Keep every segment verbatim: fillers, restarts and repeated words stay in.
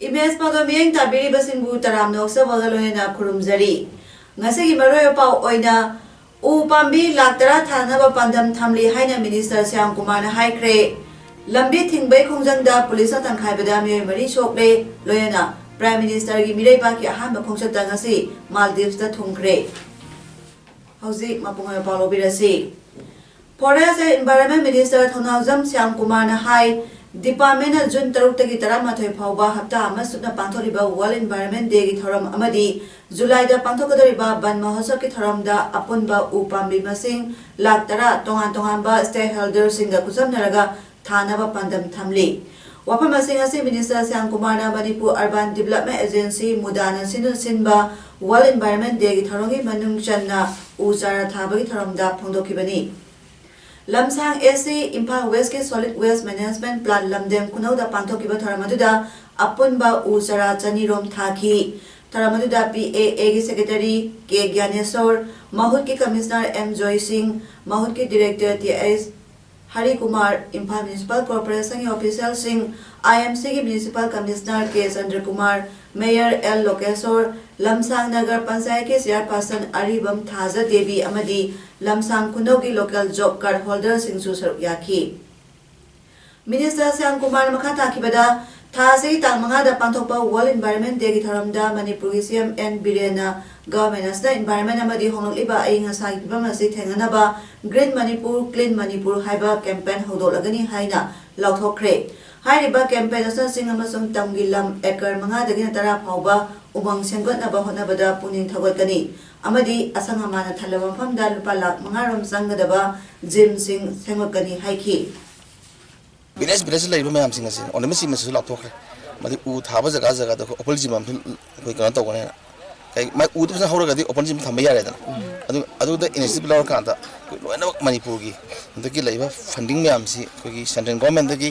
Image ꯄꯥꯎꯗꯝ ꯃꯤꯠꯌꯦꯡ ꯇꯥꯕꯤꯔꯤꯕꯁꯤꯡꯕꯨ ꯇꯔꯥꯝꯅ ꯑꯣꯛꯆꯕꯒ ꯂꯣꯏꯅꯅ ꯈꯨꯔꯨꯝꯖꯔꯤ꯫ ꯉꯁꯤꯒꯤ ꯃꯔꯨꯑꯣꯏꯕ ꯄꯥꯎ ꯑꯣꯏꯅ ꯎ ꯄꯥꯝꯕꯤ ꯂꯥꯈ ꯇꯔꯥ ꯊꯥꯅꯕ ꯄꯥꯟꯗꯝ ꯊꯝꯂꯤ ꯍꯥꯏꯅ ꯃꯤꯅꯤꯁꯇꯔ ꯁ꯭ꯌꯥꯝ ꯀꯨꯃꯥꯔꯅ ꯍꯥꯏꯈ꯭ꯔꯦ꯫ ꯂꯝꯕꯤ ꯊꯤꯡꯕꯒꯤ ꯈꯣꯡꯖꯪꯗ ꯄꯨꯂꯤꯁꯅ ꯇꯪꯈꯥꯏꯕꯗ ꯃꯤꯑꯣꯏ ꯃꯔꯤ ꯁꯣꯛꯂꯦ, ꯂꯣꯏꯅꯅ ꯄ꯭ꯔꯥꯏꯝ ꯃꯤꯅꯤꯁꯇꯔꯒꯤ ꯃꯤꯔꯩꯕꯥꯛꯀꯤ ꯑꯍꯥꯟꯕ ꯈꯣꯡꯆꯠꯇ ꯉꯁꯤ ꯃꯥꯜꯗꯤꯚꯁꯇ ꯊꯨꯡꯈ꯭ꯔꯦ꯫ ꯍꯧꯖꯤꯛ ꯃꯄꯨꯡ ꯑꯣꯏꯕ ꯄꯥꯎ ꯂꯧꯕꯤꯔꯁꯤ꯫ Forest and environment minister Thounaojam Shyam ꯀꯨꯃꯥꯔꯅ ꯍꯥꯏ, ꯗꯤꯄꯥꯔꯠꯃꯦꯟꯅ ꯖꯨꯟ ꯇꯔꯨꯛꯇꯒꯤ ꯇꯔꯥꯃꯥꯊꯣꯏ ꯐꯥꯎꯕ ꯍꯞꯇꯥ ꯑꯃ ꯆꯨꯞꯅ ꯄꯥꯡꯊꯣꯛꯂꯤꯕ ꯋꯥꯔꯜꯗ ꯏꯟꯚꯥꯏꯔꯟꯃꯦꯟ ꯗꯦꯒꯤ ꯊꯧꯔꯝ ꯑꯃꯗꯤ ꯖꯨꯂꯥꯏꯗ ꯄꯥꯡꯊꯣꯛꯀꯗꯧꯔꯤꯕ ꯕꯟ ꯃꯍꯣꯠꯁꯕꯀꯤ ꯊꯧꯔꯝꯗ ꯑꯄꯨꯟꯕ ꯎ ꯄꯥꯝꯕꯤ ꯃꯁꯤꯡ ꯂꯥꯈ ꯇꯔꯥ ꯇꯣꯉꯥꯟ ꯇꯣꯉꯥꯟꯕ ꯁ꯭ꯇꯦꯛꯍꯣꯜꯗꯔꯁꯤꯡꯒ ꯈꯨꯠꯁꯝꯅꯔꯒ ꯊꯥꯅꯕ ꯄꯥꯟꯗꯝ ꯊꯝꯂꯤ꯫ ꯋꯥꯐꯝ ꯑꯁꯤꯡ ꯑꯁꯤ ꯃꯤꯅꯤꯁꯇꯔ ꯁ꯭ꯌꯥꯝ ꯀꯨꯃꯥꯔꯅ ꯃꯅꯤꯄꯨꯔ ꯑꯔꯕꯥꯟ ꯗꯤꯕꯂꯞꯃꯦꯟ ꯑꯦꯖꯦꯟꯁꯤ, ꯃꯨꯗꯥꯅ ꯁꯤꯟꯗꯨꯅ ꯁꯤꯟꯕ ꯋꯥꯔꯜꯗ ꯏꯟꯚꯥꯏꯔꯟꯃꯦꯟ ꯗꯦꯒꯤ ꯊꯧꯔꯝꯒꯤ ꯃꯅꯨꯡ ꯆꯟꯅ ꯎ ꯆꯥꯔꯥ ꯊꯥꯕꯒꯤ ꯊꯧꯔꯝꯗ ꯐꯣꯡꯗꯣꯛꯈꯤꯕꯅꯤ꯫ ꯂꯝꯁꯥꯡ ꯑꯦ ꯁꯤ ꯏꯝꯐꯥꯜ ꯋꯦꯁꯀꯤ ꯁꯣꯂꯤꯗ ꯋꯦꯁ ꯃꯦꯅꯦꯖꯃꯦꯟ ꯄ꯭ꯂꯥꯟ ꯂꯝꯗꯦꯝ ꯈꯨꯅꯧꯗ ꯄꯥꯡꯊꯣꯛꯈꯤꯕ ꯊꯧꯔꯝ ꯑꯗꯨꯗ ꯑꯄꯨꯟꯕ ꯎ ꯆꯥꯔꯥ ꯆꯅꯤ ꯔꯣꯝ ꯊꯥꯈꯤ꯫ ꯊꯧꯔꯝ ꯑꯗꯨꯗ ꯄꯤ ꯑꯦ ꯑꯦꯒꯤ ꯁꯦꯀ꯭ꯔꯦꯇꯔꯤ ꯀꯦ ꯒ꯭ꯌꯥꯅꯦꯁꯣꯔ, ꯃꯍꯨꯠꯀꯤ ꯀꯃꯤꯁꯅꯔ ꯑꯦꯝ ꯖꯣꯏ ꯁꯤꯡ, ꯃꯍꯨꯠꯀꯤ director T H Harikumar, Imphal municipal ꯀꯣꯔꯄꯣꯔꯦꯁꯟꯒꯤ ꯑꯣꯐꯤꯁꯤꯌꯦꯜꯁꯤꯡ, ꯑꯥꯏ ꯑꯦꯝ ꯁꯤꯒꯤ municipal commissioner K Chandrakumar, mayor L Lokeshwar, Lamsang Nagar ꯄꯟꯆꯥꯌꯠꯀꯤ ꯆꯤꯌꯥꯔꯄꯥꯔꯁꯟ ꯑꯔꯤꯕꯝ ꯊꯥꯖ ꯗꯦꯕꯤ ꯑꯃꯗꯤ ꯂꯝꯁꯥꯡ ꯈꯨꯅꯧꯒꯤ ꯂꯣꯀꯦꯜ ꯖꯣꯕ ꯀꯥꯔꯗ ꯍꯣꯜꯗꯔꯁꯤꯡꯁꯨ ꯁꯔꯨꯛ ꯌꯥꯈꯤ꯫ ꯃꯤꯅꯤꯁꯇꯔ ꯁ꯭ꯌꯥꯝ ꯀꯨꯃꯥꯔꯅ ꯃꯈꯥ ꯇꯥꯈꯤꯕꯗ, ꯊꯥ ꯑꯁꯤꯒꯤ ꯇꯥꯡ ꯃꯉꯥꯗ ꯄꯥꯡꯊꯣꯛꯄ ꯋꯥꯔꯜꯗ ꯏꯟꯚꯥꯏꯔꯟꯃꯦꯟ ꯗꯦꯒꯤ ꯊꯧꯔꯝꯗ ꯃꯅꯤꯄꯨꯔꯒꯤ ꯁꯤ ꯑꯦꯝ ꯑꯦꯟ ꯕꯤꯔꯦꯟꯅ ꯒꯚꯔꯟꯃꯦꯟ ꯑꯁꯤꯅ ꯏꯟꯚꯥꯏꯔꯟꯃꯦꯟ ꯑꯃꯗꯤ ꯍꯣꯡꯂꯛꯂꯤꯕ ꯑꯏꯪ ꯑꯁꯥꯒꯤ ꯐꯤꯕꯝ ꯑꯁꯤ ꯊꯦꯡꯅꯅꯕ ꯒ꯭ꯔꯤꯟ ꯃꯅꯤꯄꯨꯔ, ꯀ꯭ꯂꯤꯟ ꯃꯅꯤꯄꯨꯔ ꯍꯥꯏꯕ ꯀꯦꯝꯄꯦꯟ ꯍꯧꯗꯣꯛꯂꯒꯅꯤ ꯍꯥꯏꯅ ꯂꯥꯎꯊꯣꯛꯈ꯭ꯔꯦ꯫ ꯍꯥꯏꯔꯤꯕ ꯀꯦꯝꯄꯦꯟ ꯑꯁꯤꯅ ꯆꯤꯡ ꯑꯃꯁꯨꯡ ꯇꯝꯒꯤ ꯂꯝ ꯑꯦꯀꯔ ꯃꯉꯥꯗꯒꯤꯅ ꯇꯔꯥ ꯐꯥꯎꯕ ꯎꯃꯪ ꯁꯦꯝꯒꯠꯅꯕ ꯍꯣꯠꯅꯕꯗ ꯄꯨꯛꯅꯤꯡ ꯊꯧꯒꯠꯀꯅꯤ ꯑꯃꯗꯤ ꯑꯁꯪ ꯑꯃꯥꯟꯅ ꯊꯜꯂꯕ ꯃꯐꯝꯗ ꯂꯨꯄꯥ ꯂꯥꯈ ꯃꯉꯥ ꯔꯣꯝ ꯆꯪꯒꯗꯕ ꯖꯤꯝꯁꯤꯡ ꯁꯦꯝꯒꯠꯀꯅꯤ ꯍꯥꯏꯈꯤ꯫ ꯚꯤꯂꯦꯖ ꯚꯤꯂꯦꯖꯇ ꯂꯩꯔꯤꯕ ꯃꯌꯥꯝꯁꯤꯡ ꯑꯁꯤ ꯑꯣꯔꯅꯃꯦꯟꯁꯤꯡ ꯑꯁꯤꯁꯨ ꯂꯥꯎꯊꯣꯛꯈ꯭ꯔꯦ꯫ ꯃꯗꯤ ꯎ ꯊꯥꯕ ꯖꯒꯥ ꯖꯒꯥꯗ ꯑꯩꯈꯣꯏ opportunism ꯑꯃ ꯑꯩꯈꯣꯏ ꯀꯩꯅꯣ ꯇꯧꯒꯅꯦꯅ꯫ ꯀꯩ ꯃꯥꯏ ꯎꯗꯨ ꯐꯖꯅ ꯍꯧꯔꯒꯗꯤ opportunism ꯊꯝꯕ ꯌꯥꯔꯦꯗꯅ꯫ ꯑꯗꯨ ꯑꯗꯨꯗ initiative ꯂꯧꯔꯀꯥꯟꯗ ꯑꯩꯈꯣꯏ ꯂꯣꯏꯅꯃꯛ ꯃꯅꯤꯄꯨꯔꯒꯤ ꯍꯟꯗꯛꯀꯤ ꯂꯩꯔꯤꯕ funding ꯃꯌꯥꯝꯁꯤ ꯑꯩꯈꯣꯏꯒꯤ central governmentꯗꯒꯤ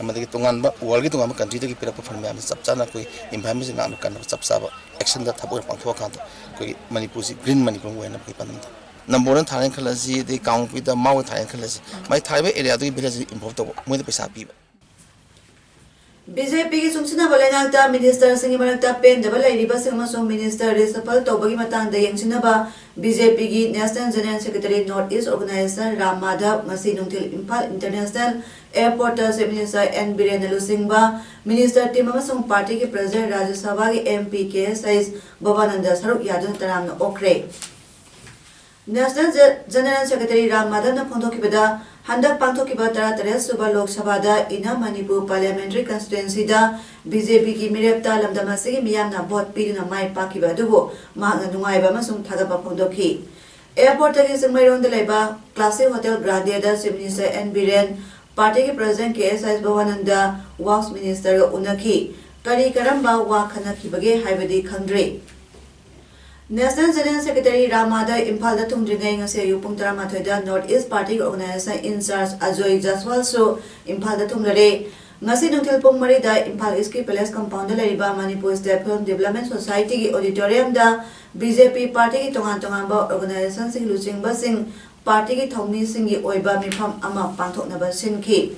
ꯑꯃꯗꯒꯤ ꯇꯣꯉꯥꯟꯕ worldꯒꯤ ꯇꯣꯉꯥꯟꯕ countryꯗꯒꯤ ꯄꯤꯔꯛꯄ fund ꯃꯌꯥꯝꯁꯤ ꯆꯞ ꯆꯥꯅ ꯑꯩꯈꯣꯏ environmentꯁꯤ ꯉꯥꯛꯅ ꯀꯟꯅꯕ ꯆꯞ ꯆꯥꯕ actionꯗ ꯊꯕꯛ ꯑꯣꯏꯅ ꯄꯥꯡꯊꯣꯛꯑꯀꯥꯟꯗ ꯑꯩꯈꯣꯏꯒꯤ ꯃꯅꯤꯄꯨꯔꯁꯤ green ꯃꯅꯤꯄꯨꯔ ꯑꯣꯏꯅꯕꯒꯤ ꯄꯥꯟꯗꯝꯗ ꯅꯝꯕꯣꯜꯗ ꯊꯥꯔꯦꯅ ꯈꯜꯂꯁꯤ, ꯑꯗꯩ ꯀꯥꯡꯄꯣꯛꯄꯤꯗ ꯃꯥꯎꯗ ꯊꯥꯔꯦꯅ ꯈꯜꯂꯁꯤ, ꯃꯥꯏ ꯊꯥꯔꯤꯕ areaꯗꯨꯒꯤ villageꯁꯤ involve ꯇꯧꯕ, ꯃꯣꯏꯗ ꯄꯩꯁꯥ ꯄꯤꯕ꯫ BJPꯒꯤ ꯆꯨꯡꯁꯤꯟꯅꯕ ꯂꯩꯉꯥꯛꯇ ministerꯁꯤꯡꯒꯤ ꯃꯔꯛꯇ ꯄꯦꯟꯗꯕ ꯂꯩꯔꯤꯕꯁꯤꯡ ꯑꯃꯁꯨꯡ minister reshuffle ꯇꯧꯕꯒꯤ ꯃꯇꯥꯡꯗ ꯌꯦꯡꯁꯤꯟꯅꯕ BJPꯒꯤ National General Secretary North East Organization Ram Madhab ꯉꯁꯤ ꯅꯨꯡꯊꯤꯜ Imphal International Airportꯇ Chief Minister N ꯕꯤꯔꯦꯟꯅ ꯂꯨꯆꯤꯡꯕ minister team ꯑꯃꯁꯨꯡ partyꯒꯤ president, ꯔꯥꯖ꯭ꯌ ꯁꯚꯥꯒꯤ MP ꯀꯦ ꯑꯦꯁ ꯑꯩꯆ ꯚꯕꯥꯅꯟꯗ ꯁꯔꯨꯛ ꯌꯥꯗꯨꯅ ꯇꯔꯥꯝꯅ ꯑꯣꯛꯈ꯭ꯔꯦ꯫ National General Secretary ꯔꯥꯝ ꯃꯥꯙꯕꯅ ꯐꯣꯡꯗꯣꯛꯈꯤꯕꯗ, ꯍꯟꯗꯛ ꯄꯥꯡꯊꯣꯛꯈꯤꯕ ꯇꯔꯥꯇꯔꯦꯠ ꯁꯨꯕ ꯂꯣꯛ ꯁꯚꯥꯗ Inner Manipur Parliamentary Constituencyꯗ BJPꯒꯤ ꯃꯤꯔꯦꯞꯇ ꯂꯝꯗꯝ ꯑꯁꯤꯒꯤ ꯃꯤꯌꯥꯝꯅ vote ꯄꯤꯗꯨꯅ ꯃꯥꯏ ꯄꯥꯛꯈꯤꯕ ꯑꯗꯨꯕꯨ ꯃꯍꯥꯛꯅ ꯅꯨꯡꯉꯥꯏꯕ ꯑꯃꯁꯨꯡ ꯊꯥꯒꯠꯄ ꯐꯣꯡꯗꯣꯛꯈꯤ꯫ Airportꯇꯒꯤ ꯆꯤꯡꯃꯩꯔꯣꯡꯗ ꯂꯩꯕ Classic Hotel Grandeꯗ Chief Minister N ꯕꯤꯔꯦꯟ, partyꯒꯤ president K S H Bhabananda, Works ministerꯒ ꯎꯅꯈꯤ꯫ ꯀꯔꯤ ꯀꯔꯝꯕ ꯋꯥ ꯈꯟꯅꯈꯤꯕꯒꯦ ꯍꯥꯏꯕꯗꯤ ꯈꯪꯗ꯭ꯔꯤ꯫ National General Secretary Ram Madhab ꯏꯝꯐꯥꯜꯗ ꯊꯨꯡꯗ꯭ꯔꯤꯉꯩ ꯉꯁꯤ ꯑꯌꯨꯛ ꯄꯨꯡ ꯇꯔꯥꯃꯥꯊꯣꯏꯗ North East Partyꯒꯤ organization in-charge Ajoy ꯖꯁꯋꯥꯜꯁꯨ ꯏꯝꯐꯥꯜꯗ ꯊꯨꯡꯂꯔꯦ꯫ ꯉꯁꯤ ꯅꯨꯡꯊꯤꯜ ꯄꯨꯡ ꯃꯔꯤꯗ ꯏꯝꯐꯥꯜ Eastꯀꯤ Palace Compoundꯗ ꯂꯩꯔꯤꯕ Manipur State Film Development Societyꯒꯤ auditoriumꯗ BJP partyꯒꯤ ꯇꯣꯉꯥꯟ ꯇꯣꯉꯥꯟꯕ organizationꯁꯤꯡ ꯂꯨꯆꯤꯡꯕꯁꯤꯡ partyꯒꯤ ꯊꯧꯃꯤꯁꯤꯡꯒꯤ ꯑꯣꯏꯕ ꯃꯤꯐꯝ ꯑꯃ ꯄꯥꯡꯊꯣꯛꯅꯕ ꯁꯤꯟꯈꯤ꯫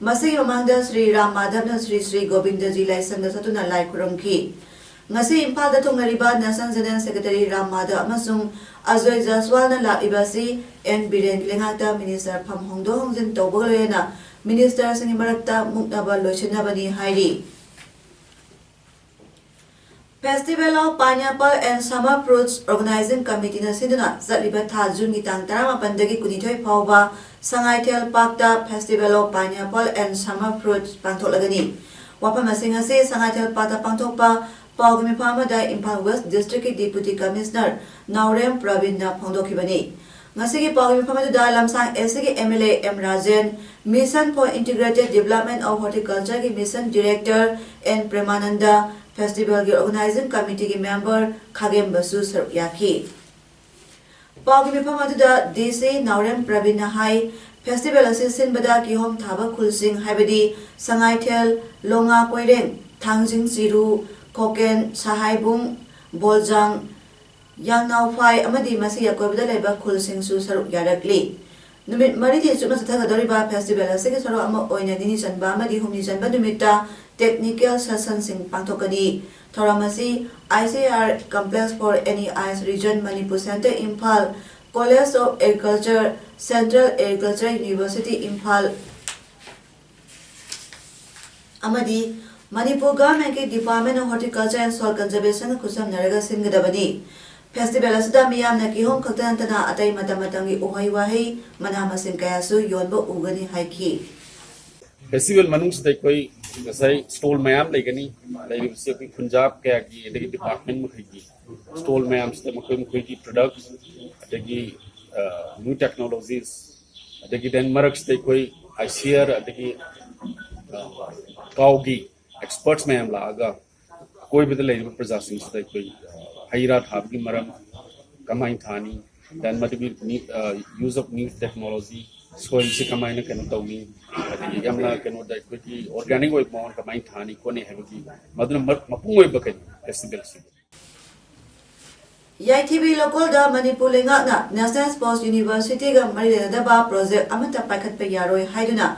ꯃꯁꯤꯒꯤ ꯃꯃꯥꯡꯗ ꯁ꯭ꯔꯤ ꯔꯥꯝ ꯃꯥꯙꯕꯅ ꯁ꯭ꯔꯤ ꯁ꯭ꯔꯤ ꯒꯣꯕꯤꯟꯗꯖꯤ ꯂꯥꯏꯁꯪꯗ ꯆꯠꯇꯨꯅ ꯂꯥꯏ ꯈꯨꯔꯨꯝꯈꯤ꯫ ꯉꯁꯤ ꯏꯝꯐꯥꯜꯗ ꯊꯨꯡꯂꯔꯤꯕ National General Secretary Ram Madhab ꯑꯃꯁꯨꯡ ꯑꯖꯣꯏ ꯖꯁꯋꯥꯜꯅ ꯂꯥꯛꯂꯤꯕ ꯑꯁꯤ ꯑꯦꯟ ꯕꯤꯔꯦꯟꯒꯤ ꯂꯩꯉꯥꯛꯇ minister ꯐꯝ ꯍꯣꯡꯗꯣꯛ ꯍꯣꯡꯖꯤꯟ ꯇꯧꯕꯒ ꯂꯣꯏꯅꯅ ministerꯁꯤꯡꯒꯤ ꯃꯔꯛꯇ ꯃꯨꯛꯅꯕ ꯂꯣꯏꯁꯤꯟꯅꯕꯅꯤ ꯍꯥꯏꯔꯤ꯫ Festival of Pineapple and Summer Fruits Organizing Committeeꯅ ꯁꯤꯟꯗꯨꯅ ꯆꯠꯂꯤꯕ ꯊꯥ ꯖꯨꯟꯒꯤ ꯇꯥꯡ ꯇꯔꯥꯃꯥꯄꯟꯗꯒꯤ ꯀꯨꯟꯅꯤꯊꯣꯏ ꯐꯥꯎꯕ Sangaithel ꯄꯥꯔꯛꯇ Festival of Pineapple and Summer Fruits ꯄꯥꯡꯊꯣꯛꯂꯒꯅꯤ꯫ ꯋꯥꯐꯝ ꯑꯁꯤꯡ ꯑꯁꯤ ꯁꯉꯥꯏꯊꯦꯜ ꯄꯥꯔꯛꯇ ꯄꯥꯡꯊꯣꯛꯄ ꯄꯥꯎꯒꯤ ꯃꯤꯐꯝ ꯑꯃꯗ ꯏꯝꯐꯥꯜ West Districtꯀꯤ Deputy Commissioner ꯅꯥꯎꯔꯦꯝ ꯄ꯭ꯔꯕꯤꯟꯅ ꯐꯣꯡꯗꯣꯛꯈꯤꯕꯅꯤ꯫ ꯉꯁꯤꯒꯤ ꯄꯥꯎꯒꯤ ꯃꯐꯝ ꯑꯗꯨꯗ ꯂꯝꯁꯥꯡ ꯑꯦꯁ ꯁꯤꯒꯤ M L A M Rajen, Mission for Integrated Development of Horticulture ꯒꯤ ꯃꯤꯁꯟ ꯗꯤꯔꯦꯛꯇꯔ ꯑꯦꯟ ꯄ꯭ꯔꯦꯃꯥꯅꯟꯗ, ꯐꯦꯁꯇꯤꯚꯦꯜꯒꯤ ꯑꯣꯔꯒꯅꯥꯏꯖꯤꯡ ꯀꯃꯤꯇꯤꯒꯤ ꯃꯦꯝꯕꯔ ꯈꯥꯒꯦꯝꯕꯁꯨ ꯁꯔꯨꯛ ꯌꯥꯈꯤ꯫ ꯄꯥꯎꯒꯤ ꯃꯤꯐꯝ ꯑꯗꯨꯗ ꯗꯤ ꯁꯤ ꯅꯥꯎꯔꯦꯝ ꯄ꯭ꯔꯕꯤꯟꯅ ꯍꯥꯏ, ꯐꯦꯁꯇꯤꯚꯦꯜ ꯑꯁꯤ ꯁꯤꯟꯕꯗ ꯀꯤꯍꯣꯝ ꯊꯥꯕ ꯈꯨꯜꯁꯤꯡ, ꯍꯥꯏꯕꯗꯤ ꯁꯉꯥꯏꯊꯦꯜ, ꯂꯣꯉꯥ ꯀꯣꯏꯔꯦꯡ, ꯊꯥꯡꯖꯤꯡ ꯆꯤꯔꯨ, ꯈꯣꯀꯦꯟ, ꯁꯍꯥꯏꯕꯨꯡ, ꯕꯣꯜꯖꯥꯡ, ꯌꯥꯡꯅꯥꯎꯐꯥꯏ ꯑꯃꯗꯤ ꯃꯁꯤꯒꯤ ꯑꯀꯣꯏꯕꯗ ꯂꯩꯕ ꯈꯨꯜꯁꯤꯡꯁꯨ ꯁꯔꯨꯛ ꯌꯥꯔꯛꯂꯤ꯫ ꯅꯨꯃꯤꯠ ꯃꯔꯤꯅꯤ ꯆꯨꯞꯅ ꯆꯠꯊꯒꯗꯧꯔꯤꯕ ꯐꯦꯁꯇꯤꯚꯦꯜ ꯑꯁꯤꯒꯤ ꯁꯔꯨꯛ ꯑꯃ ꯑꯣꯏꯅ ꯅꯤꯅꯤ ꯆꯟꯕ ꯑꯃꯗꯤ ꯍꯨꯝꯅꯤ ꯆꯟꯕ ꯅꯨꯃꯤꯠꯇ ꯇꯦꯛꯅꯤꯀꯦꯜ ꯁꯦꯁꯟꯁꯤꯡ ꯄꯥꯡꯊꯣꯛꯀꯅꯤ꯫ ꯊꯧꯔꯝ ꯑꯁꯤ I C R Complex for N E I S Region, Manipur Center, Imphal, College of Agriculture, Central Agriculture University, Imphal, ꯑꯃꯗꯤ ꯃꯅꯤꯄꯨꯔ ꯒꯚꯔꯟꯃꯦꯟꯠꯀꯤ Department of Horticulture and Soil Conservationꯒ ꯈꯨꯠꯁꯝꯅꯔꯒ ꯁꯤꯟꯒꯗꯕꯅꯤ꯫ ꯐꯦꯁꯇꯤꯚꯦꯜ ꯑꯁꯤꯗ ꯃꯤꯌꯥꯝꯅ ꯀꯤꯍꯣꯝ ꯈꯛꯇ ꯅꯠꯇꯅ ꯑꯇꯩ ꯃꯇꯝ ꯃꯇꯝꯒꯤ ꯎꯍꯩ ꯋꯥꯍꯩ, ꯃꯅꯥ ꯃꯁꯤꯡ ꯀꯌꯥꯁꯨ ꯌꯣꯟꯕ ꯎꯒꯅꯤ ꯍꯥꯏꯈꯤ꯫ ꯐꯦꯁꯇꯤꯚꯦꯜ ꯃꯅꯨꯡꯁꯤꯗ ꯑꯩꯈꯣꯏ ꯉꯁꯥꯏ ꯁ꯭ꯇꯣꯜ ꯃꯌꯥꯝ ꯂꯩꯒꯅꯤ꯫ ꯂꯩꯔꯤꯕꯁꯤ ꯑꯩꯈꯣꯏ ꯈꯨꯟꯖꯥꯞ ꯀꯌꯥꯒꯤ ꯑꯗꯒꯤ ꯗꯤꯄꯥꯔꯠꯃꯦꯟꯠ ꯃꯈꯩꯒꯤ ꯁ꯭ꯇꯣꯜ ꯃꯌꯥꯝꯁꯤꯗ ꯃꯈꯣꯏ ꯃꯈꯣꯏꯒꯤ ꯄ꯭ꯔꯗꯛꯁ, ꯑꯗꯒꯤ ꯅ꯭ꯌꯨ ꯇꯦꯛꯅꯣꯂꯣꯖꯤꯁ, ꯑꯗꯒꯤ ꯗꯦꯟ ꯃꯔꯛꯁꯤꯗ ꯑꯩꯈꯣꯏ I C R ꯑꯗꯒꯤ ꯀꯥꯎꯒꯤ ꯑꯦꯛꯁꯄꯔꯠꯁ ꯃꯌꯥꯝ ꯂꯥꯛꯑꯒ ꯑꯀꯣꯏꯕꯗ ꯂꯩꯔꯤꯕ ꯄ꯭ꯔꯖꯥꯁꯤꯡꯁꯤꯗ ꯑꯩꯈꯣꯏ ꯍꯩ ꯔꯥ ꯊꯥꯕꯒꯤ ꯃꯔꯝ, ꯀꯃꯥꯏꯅ ꯊꯥꯅꯤ, ꯗꯦꯟ ꯃꯗꯨꯒꯤ use of new technology, ꯁꯣꯏꯜꯁꯤ ꯀꯃꯥꯏꯅ ꯀꯩꯅꯣ ꯇꯧꯅꯤ, ꯑꯗꯒꯤ ꯌꯥꯝꯅ ꯀꯩꯅꯣꯗ ꯑꯩꯈꯣꯏꯒꯤ ꯑꯣꯔꯒꯥꯅꯤꯛ ꯑꯣꯏꯕ ꯃꯑꯣꯡ ꯀꯃꯥꯏꯅ ꯊꯥꯅꯤ ꯈꯣꯠꯅꯤ ꯍꯥꯏꯕꯒꯤ ꯃꯗꯨꯅ ꯃ- ꯃꯄꯨꯡ ꯑꯣꯏꯕ ꯀꯩꯅꯣ ꯐꯦꯁꯇꯤꯚꯦꯜꯁꯤꯗꯤ꯫ ꯌꯥꯏꯊꯤꯕꯤ ꯂꯧꯀꯣꯜꯗ ꯃꯅꯤꯄꯨꯔ ꯂꯩꯉꯥꯛꯅ National Sports Universityꯒ ꯃꯔꯤ ꯂꯩꯅꯗꯕ ꯄ꯭ꯔꯣꯖꯦꯛ ꯑꯃꯠꯇ ꯄꯥꯏꯈꯠꯄ ꯌꯥꯔꯣꯏ ꯍꯥꯏꯗꯨꯅ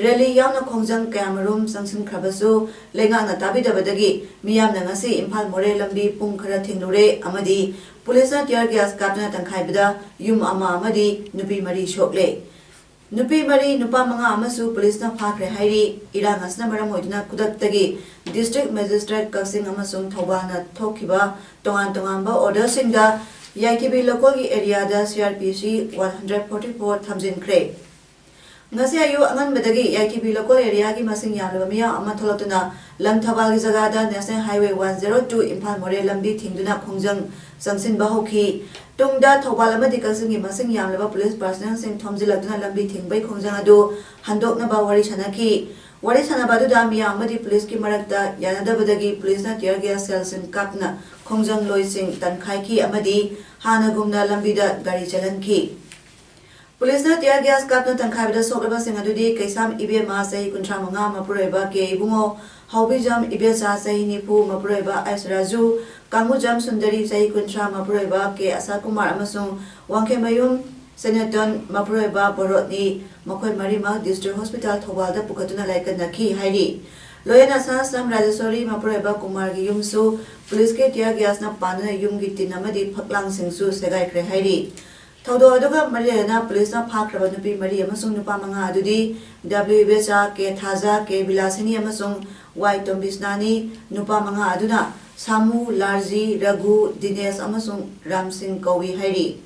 ꯔꯦꯂꯤ ꯌꯥꯎꯅ ꯈꯣꯡꯖꯪ ꯀꯌꯥꯃꯔꯨꯝ ꯆꯪꯁꯤꯟꯈ꯭ꯔꯕꯁꯨ ꯂꯩꯉꯥꯛꯅ ꯇꯥꯕꯤꯗꯕꯗꯒꯤ ꯃꯤꯌꯥꯝꯅ ꯉꯁꯤ ꯏꯝꯐꯥꯜ ꯃꯣꯔꯦ ꯂꯝꯕꯤ ꯄꯨꯡ ꯈꯔ ꯊꯤꯡꯂꯨꯔꯦ ꯑꯃꯗꯤ ꯄꯨꯂꯤꯁꯅ tear gas ꯀꯥꯞꯇꯨꯅ ꯇꯪꯈꯥꯏꯕꯗ ꯌꯨꯝ ꯑꯃ ꯑꯃꯗꯤ ꯅꯨꯄꯤ ꯃꯔꯤ ꯁꯣꯛꯂꯦ꯫ ꯅꯨꯄꯤ ꯃꯔꯤ, ꯅꯨꯄꯥ ꯃꯉꯥ ꯑꯃꯁꯨ ꯄꯨꯂꯤꯁꯅ ꯐꯥꯈ꯭ꯔꯦ ꯍꯥꯏꯔꯤ꯫ ꯏꯔꯥꯡ ꯑꯁꯤꯅ ꯃꯔꯝ ꯑꯣꯏꯗꯨꯅ ꯈꯨꯗꯛꯇꯒꯤ District Magistrate ꯀꯛꯆꯤꯡ ꯑꯃꯁꯨꯡ ꯊꯧꯕꯥꯜꯅ ꯊꯣꯛꯈꯤꯕ ꯇꯣꯉꯥꯟ ꯇꯣꯉꯥꯟꯕ orderꯁꯤꯡꯗ ꯌꯥꯏꯊꯤꯕꯤ ꯂꯧꯀꯣꯜꯒꯤ areaꯗ C R P C one hundred forty four ꯊꯝꯖꯤꯟꯈ꯭ꯔꯦ꯫ ꯉꯁꯤ ꯑꯌꯨꯛ ꯑꯉꯟꯕꯗꯒꯤ ꯌꯥꯏꯊꯤꯕꯤ ꯂꯣꯀꯣꯜ ꯑꯦꯔꯤꯌꯥꯒꯤ ꯃꯁꯤꯡ ꯌꯥꯝꯂꯕ ꯃꯤꯌꯥꯝ ꯑꯃ ꯊꯣꯛꯂꯛꯇꯨꯅ ꯂꯝꯊꯕꯥꯜꯒꯤ ꯖꯒꯥꯗ National Highway one zero two Imphal ꯃꯣꯔꯦ ꯂꯝꯕꯤ ꯊꯤꯡꯗꯨꯅ ꯈꯣꯡꯖꯪ ꯆꯪꯁꯤꯟꯕ ꯍꯧꯈꯤ꯫ ꯇꯨꯡꯗ ꯊꯧꯕꯥꯜ ꯑꯃꯗꯤ ꯀꯛꯆꯤꯡꯒꯤ ꯃꯁꯤꯡ ꯌꯥꯝꯂꯕ ꯄꯨꯂꯤꯁ ꯄꯥꯔꯁꯅꯦꯜꯁꯤꯡ ꯊꯣꯝꯖꯤꯜꯂꯛꯇꯨꯅ ꯂꯝꯕꯤ ꯊꯤꯡꯕꯒꯤ ꯈꯣꯡꯖꯪ ꯑꯗꯨ ꯍꯟꯗꯣꯛꯅꯕ ꯋꯥꯔꯤ ꯁꯥꯟꯅꯈꯤ꯫ ꯋꯥꯔꯤ ꯁꯥꯟꯅꯕ ꯑꯗꯨꯗ ꯃꯤꯌꯥꯝ ꯑꯃꯗꯤ ꯄꯨꯂꯤꯁꯀꯤ ꯃꯔꯛꯇ ꯌꯥꯅꯗꯕꯗꯒꯤ ꯄꯨꯂꯤꯁꯅ tear gas shellꯁꯤꯡ ꯀꯥꯞꯇꯨꯅ ꯈꯣꯡꯖꯪꯂꯣꯏꯁꯤꯡ ꯇꯟꯈꯥꯏꯈꯤ ꯑꯃꯗꯤ ꯍꯥꯟꯅꯒꯨꯝꯅ ꯂꯝꯕꯤꯗ ꯒꯥꯔꯤ ꯆꯦꯜꯍꯟꯈꯤ꯫ ꯄꯨꯂꯤꯁꯅ tear gas ꯀꯥꯞꯇꯨꯅ ꯇꯟꯈꯥꯏꯕꯗ ꯁꯣꯛꯂꯕꯁꯤꯡ ꯑꯗꯨꯗꯤ ꯀꯩꯁꯥꯝ ꯏꯕꯦꯝꯃ ꯆꯍꯤ ꯀꯨꯟꯊ꯭ꯔꯥ ꯃꯉꯥ ꯃꯄꯨꯔꯣꯏꯕ ꯀꯦ ꯏꯕꯨꯡꯉꯣ, ꯍꯥꯎꯕꯤꯖꯝ ꯏꯕꯦꯆꯥ ꯆꯍꯤ ꯅꯤꯐꯨ ꯃꯄꯨꯔꯣꯏꯕ ꯑꯩꯁ ꯔꯥꯖꯨ, ꯀꯥꯡꯕꯨꯖꯝ ꯁꯨꯟꯗꯔꯤ ꯆꯍꯤ ꯀꯨꯟꯊ꯭ꯔꯥ ꯃꯄꯨꯔꯣꯏꯕ ꯀꯦ ꯑꯁꯥ ꯀꯨꯃꯥꯔ ꯑꯃꯁꯨꯡ ꯋꯥꯡꯈꯦꯝꯃꯌꯨꯝ ꯁꯦꯅꯦꯇꯟ ꯃꯄꯨꯔꯣꯏꯕ ꯕꯣꯔꯣꯠꯅꯤ, ꯃꯈꯣꯏ ꯃꯔꯤꯃꯛ District Hospital ꯊꯧꯕꯥꯜꯗ ꯄꯨꯈꯠꯇꯨꯅ ꯂꯥꯏꯀꯠꯅꯈꯤ ꯍꯥꯏꯔꯤ꯫ ꯂꯣꯏꯅꯅ ꯁꯅꯥꯁꯝ ꯔꯥꯖꯦꯁꯣꯔꯤ ꯃꯄꯨꯔꯣꯏꯕ ꯀꯨꯃꯥꯔꯒꯤ ꯌꯨꯝꯁꯨ ꯄꯨꯂꯤꯁꯀꯤ tear gasꯅ ꯄꯥꯟꯗꯨꯅ ꯌꯨꯝꯒꯤ ꯇꯤꯟ ꯑꯃꯗꯤ ꯐꯛꯂꯥꯡꯁꯤꯡꯁꯨ ꯁꯦꯒꯥꯏꯈ꯭ꯔꯦ ꯍꯥꯏꯔꯤ꯫ ꯊꯧꯗꯣꯛ ꯑꯗꯨꯒ ꯃꯔꯤ ꯂꯩꯅꯅ ꯄꯨꯂꯤꯁꯅ ꯐꯥꯈ꯭ꯔꯕ ꯅꯨꯄꯤ ꯃꯔꯤ ꯑꯃꯁꯨꯡ ꯅꯨꯄꯥ ꯃꯉꯥ ꯑꯗꯨꯗꯤ ꯗꯕ꯭ꯂꯤꯎ ꯏꯕꯦꯆꯥ, ꯀꯦ ꯊꯥꯖ, ꯀꯦ ꯕꯤꯂꯥꯁꯤꯅꯤ ꯑꯃꯁꯨꯡ ꯋꯥꯏ ꯇꯣꯝꯕꯤꯁꯅꯥꯅꯤ꯫ ꯅꯨꯄꯥ ꯃꯉꯥ ꯑꯗꯨꯅ ꯁꯥꯃꯨ, ꯂꯥꯔꯖꯤ, ꯔꯘꯨ, ꯗꯤꯅꯦꯁ ꯑꯃꯁꯨꯡ ꯔꯥꯝ ꯁꯤꯡ ꯀꯧꯏ ꯍꯥꯏꯔꯤ꯫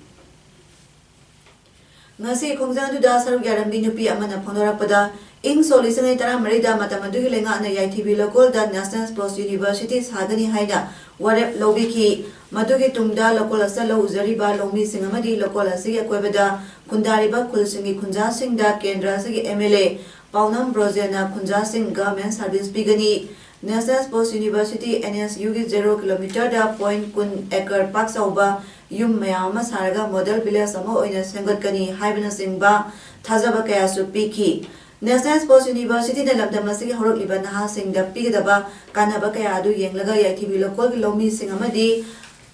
ꯉꯁꯤ ꯈꯣꯡꯖꯪ ꯑꯗꯨꯗ ꯁꯔꯨꯛ ꯌꯥꯔꯝꯕꯤ ꯅꯨꯄꯤ ꯑꯃꯅ ꯐꯣꯡꯗꯣꯔꯛꯄꯗ, ꯏꯪ ꯁꯣꯛ ꯂꯤꯁꯤꯡ ꯑꯅꯤ ꯇꯔꯥꯃꯔꯤꯗ ꯃꯇꯝ ꯑꯗꯨꯒꯤ ꯂꯩꯉꯥꯛꯅ ꯌꯥꯏꯊꯤꯕꯤ ꯂꯣꯀꯣꯜꯗ National Sports University ꯁꯥꯒꯅꯤ ꯍꯥꯏꯅ ꯋꯥꯔꯦꯞ ꯂꯧꯕꯤꯈꯤ꯫ ꯃꯗꯨꯒꯤ ꯇꯨꯡꯗ ꯂꯣꯀꯣꯜ ꯑꯁꯤꯗ ꯂꯧ ꯎꯖꯔꯤꯕ ꯂꯧꯃꯤꯁꯤꯡ ꯑꯃꯗꯤ ꯂꯣꯀꯣꯜ ꯑꯁꯤꯒꯤ ꯑꯀꯣꯏꯕꯗ ꯈꯨꯟꯗꯥꯔꯤꯕ ꯈꯨꯜꯁꯤꯡꯒꯤ ꯈꯨꯟꯖꯥꯁꯤꯡꯗ ꯀꯦꯟꯗ꯭ꯔ ꯑꯁꯤꯒꯤ MLA ꯄꯥꯎꯅꯝ ꯕ꯭ꯔꯣꯖꯦꯟꯅ ꯈꯨꯟꯖꯥꯁꯤꯡ government service ꯄꯤꯒꯅꯤ꯫ National Sports University, NSUꯒꯤ zero kilometerꯗ point ꯀꯨꯟ acre ꯄꯥꯛ ꯆꯥꯎꯕ ꯌꯨꯝ ꯃꯌꯥꯝ ꯑꯃ ꯁꯥꯔꯒ model village ꯑꯃ ꯑꯣꯏꯅ ꯁꯦꯝꯒꯠꯀꯅꯤ ꯍꯥꯏꯕꯅꯆꯤꯡꯕ ꯊꯥꯖꯕ ꯀꯌꯥꯁꯨ ꯄꯤꯈꯤ꯫ National Sports Universityꯅ ꯂꯝꯗꯝ ꯑꯁꯤꯒꯤ ꯍꯧꯔꯛꯂꯤꯕ ꯅꯍꯥꯁꯤꯡꯗ ꯄꯤꯒꯗꯕ ꯀꯥꯟꯅꯕ ꯀꯌꯥ ꯑꯗꯨ ꯌꯦꯡꯂꯒ ꯌꯥꯏꯊꯤꯕꯤ ꯂꯣꯀꯣꯜꯒꯤ ꯂꯧꯃꯤꯁꯤꯡ ꯑꯃꯗꯤ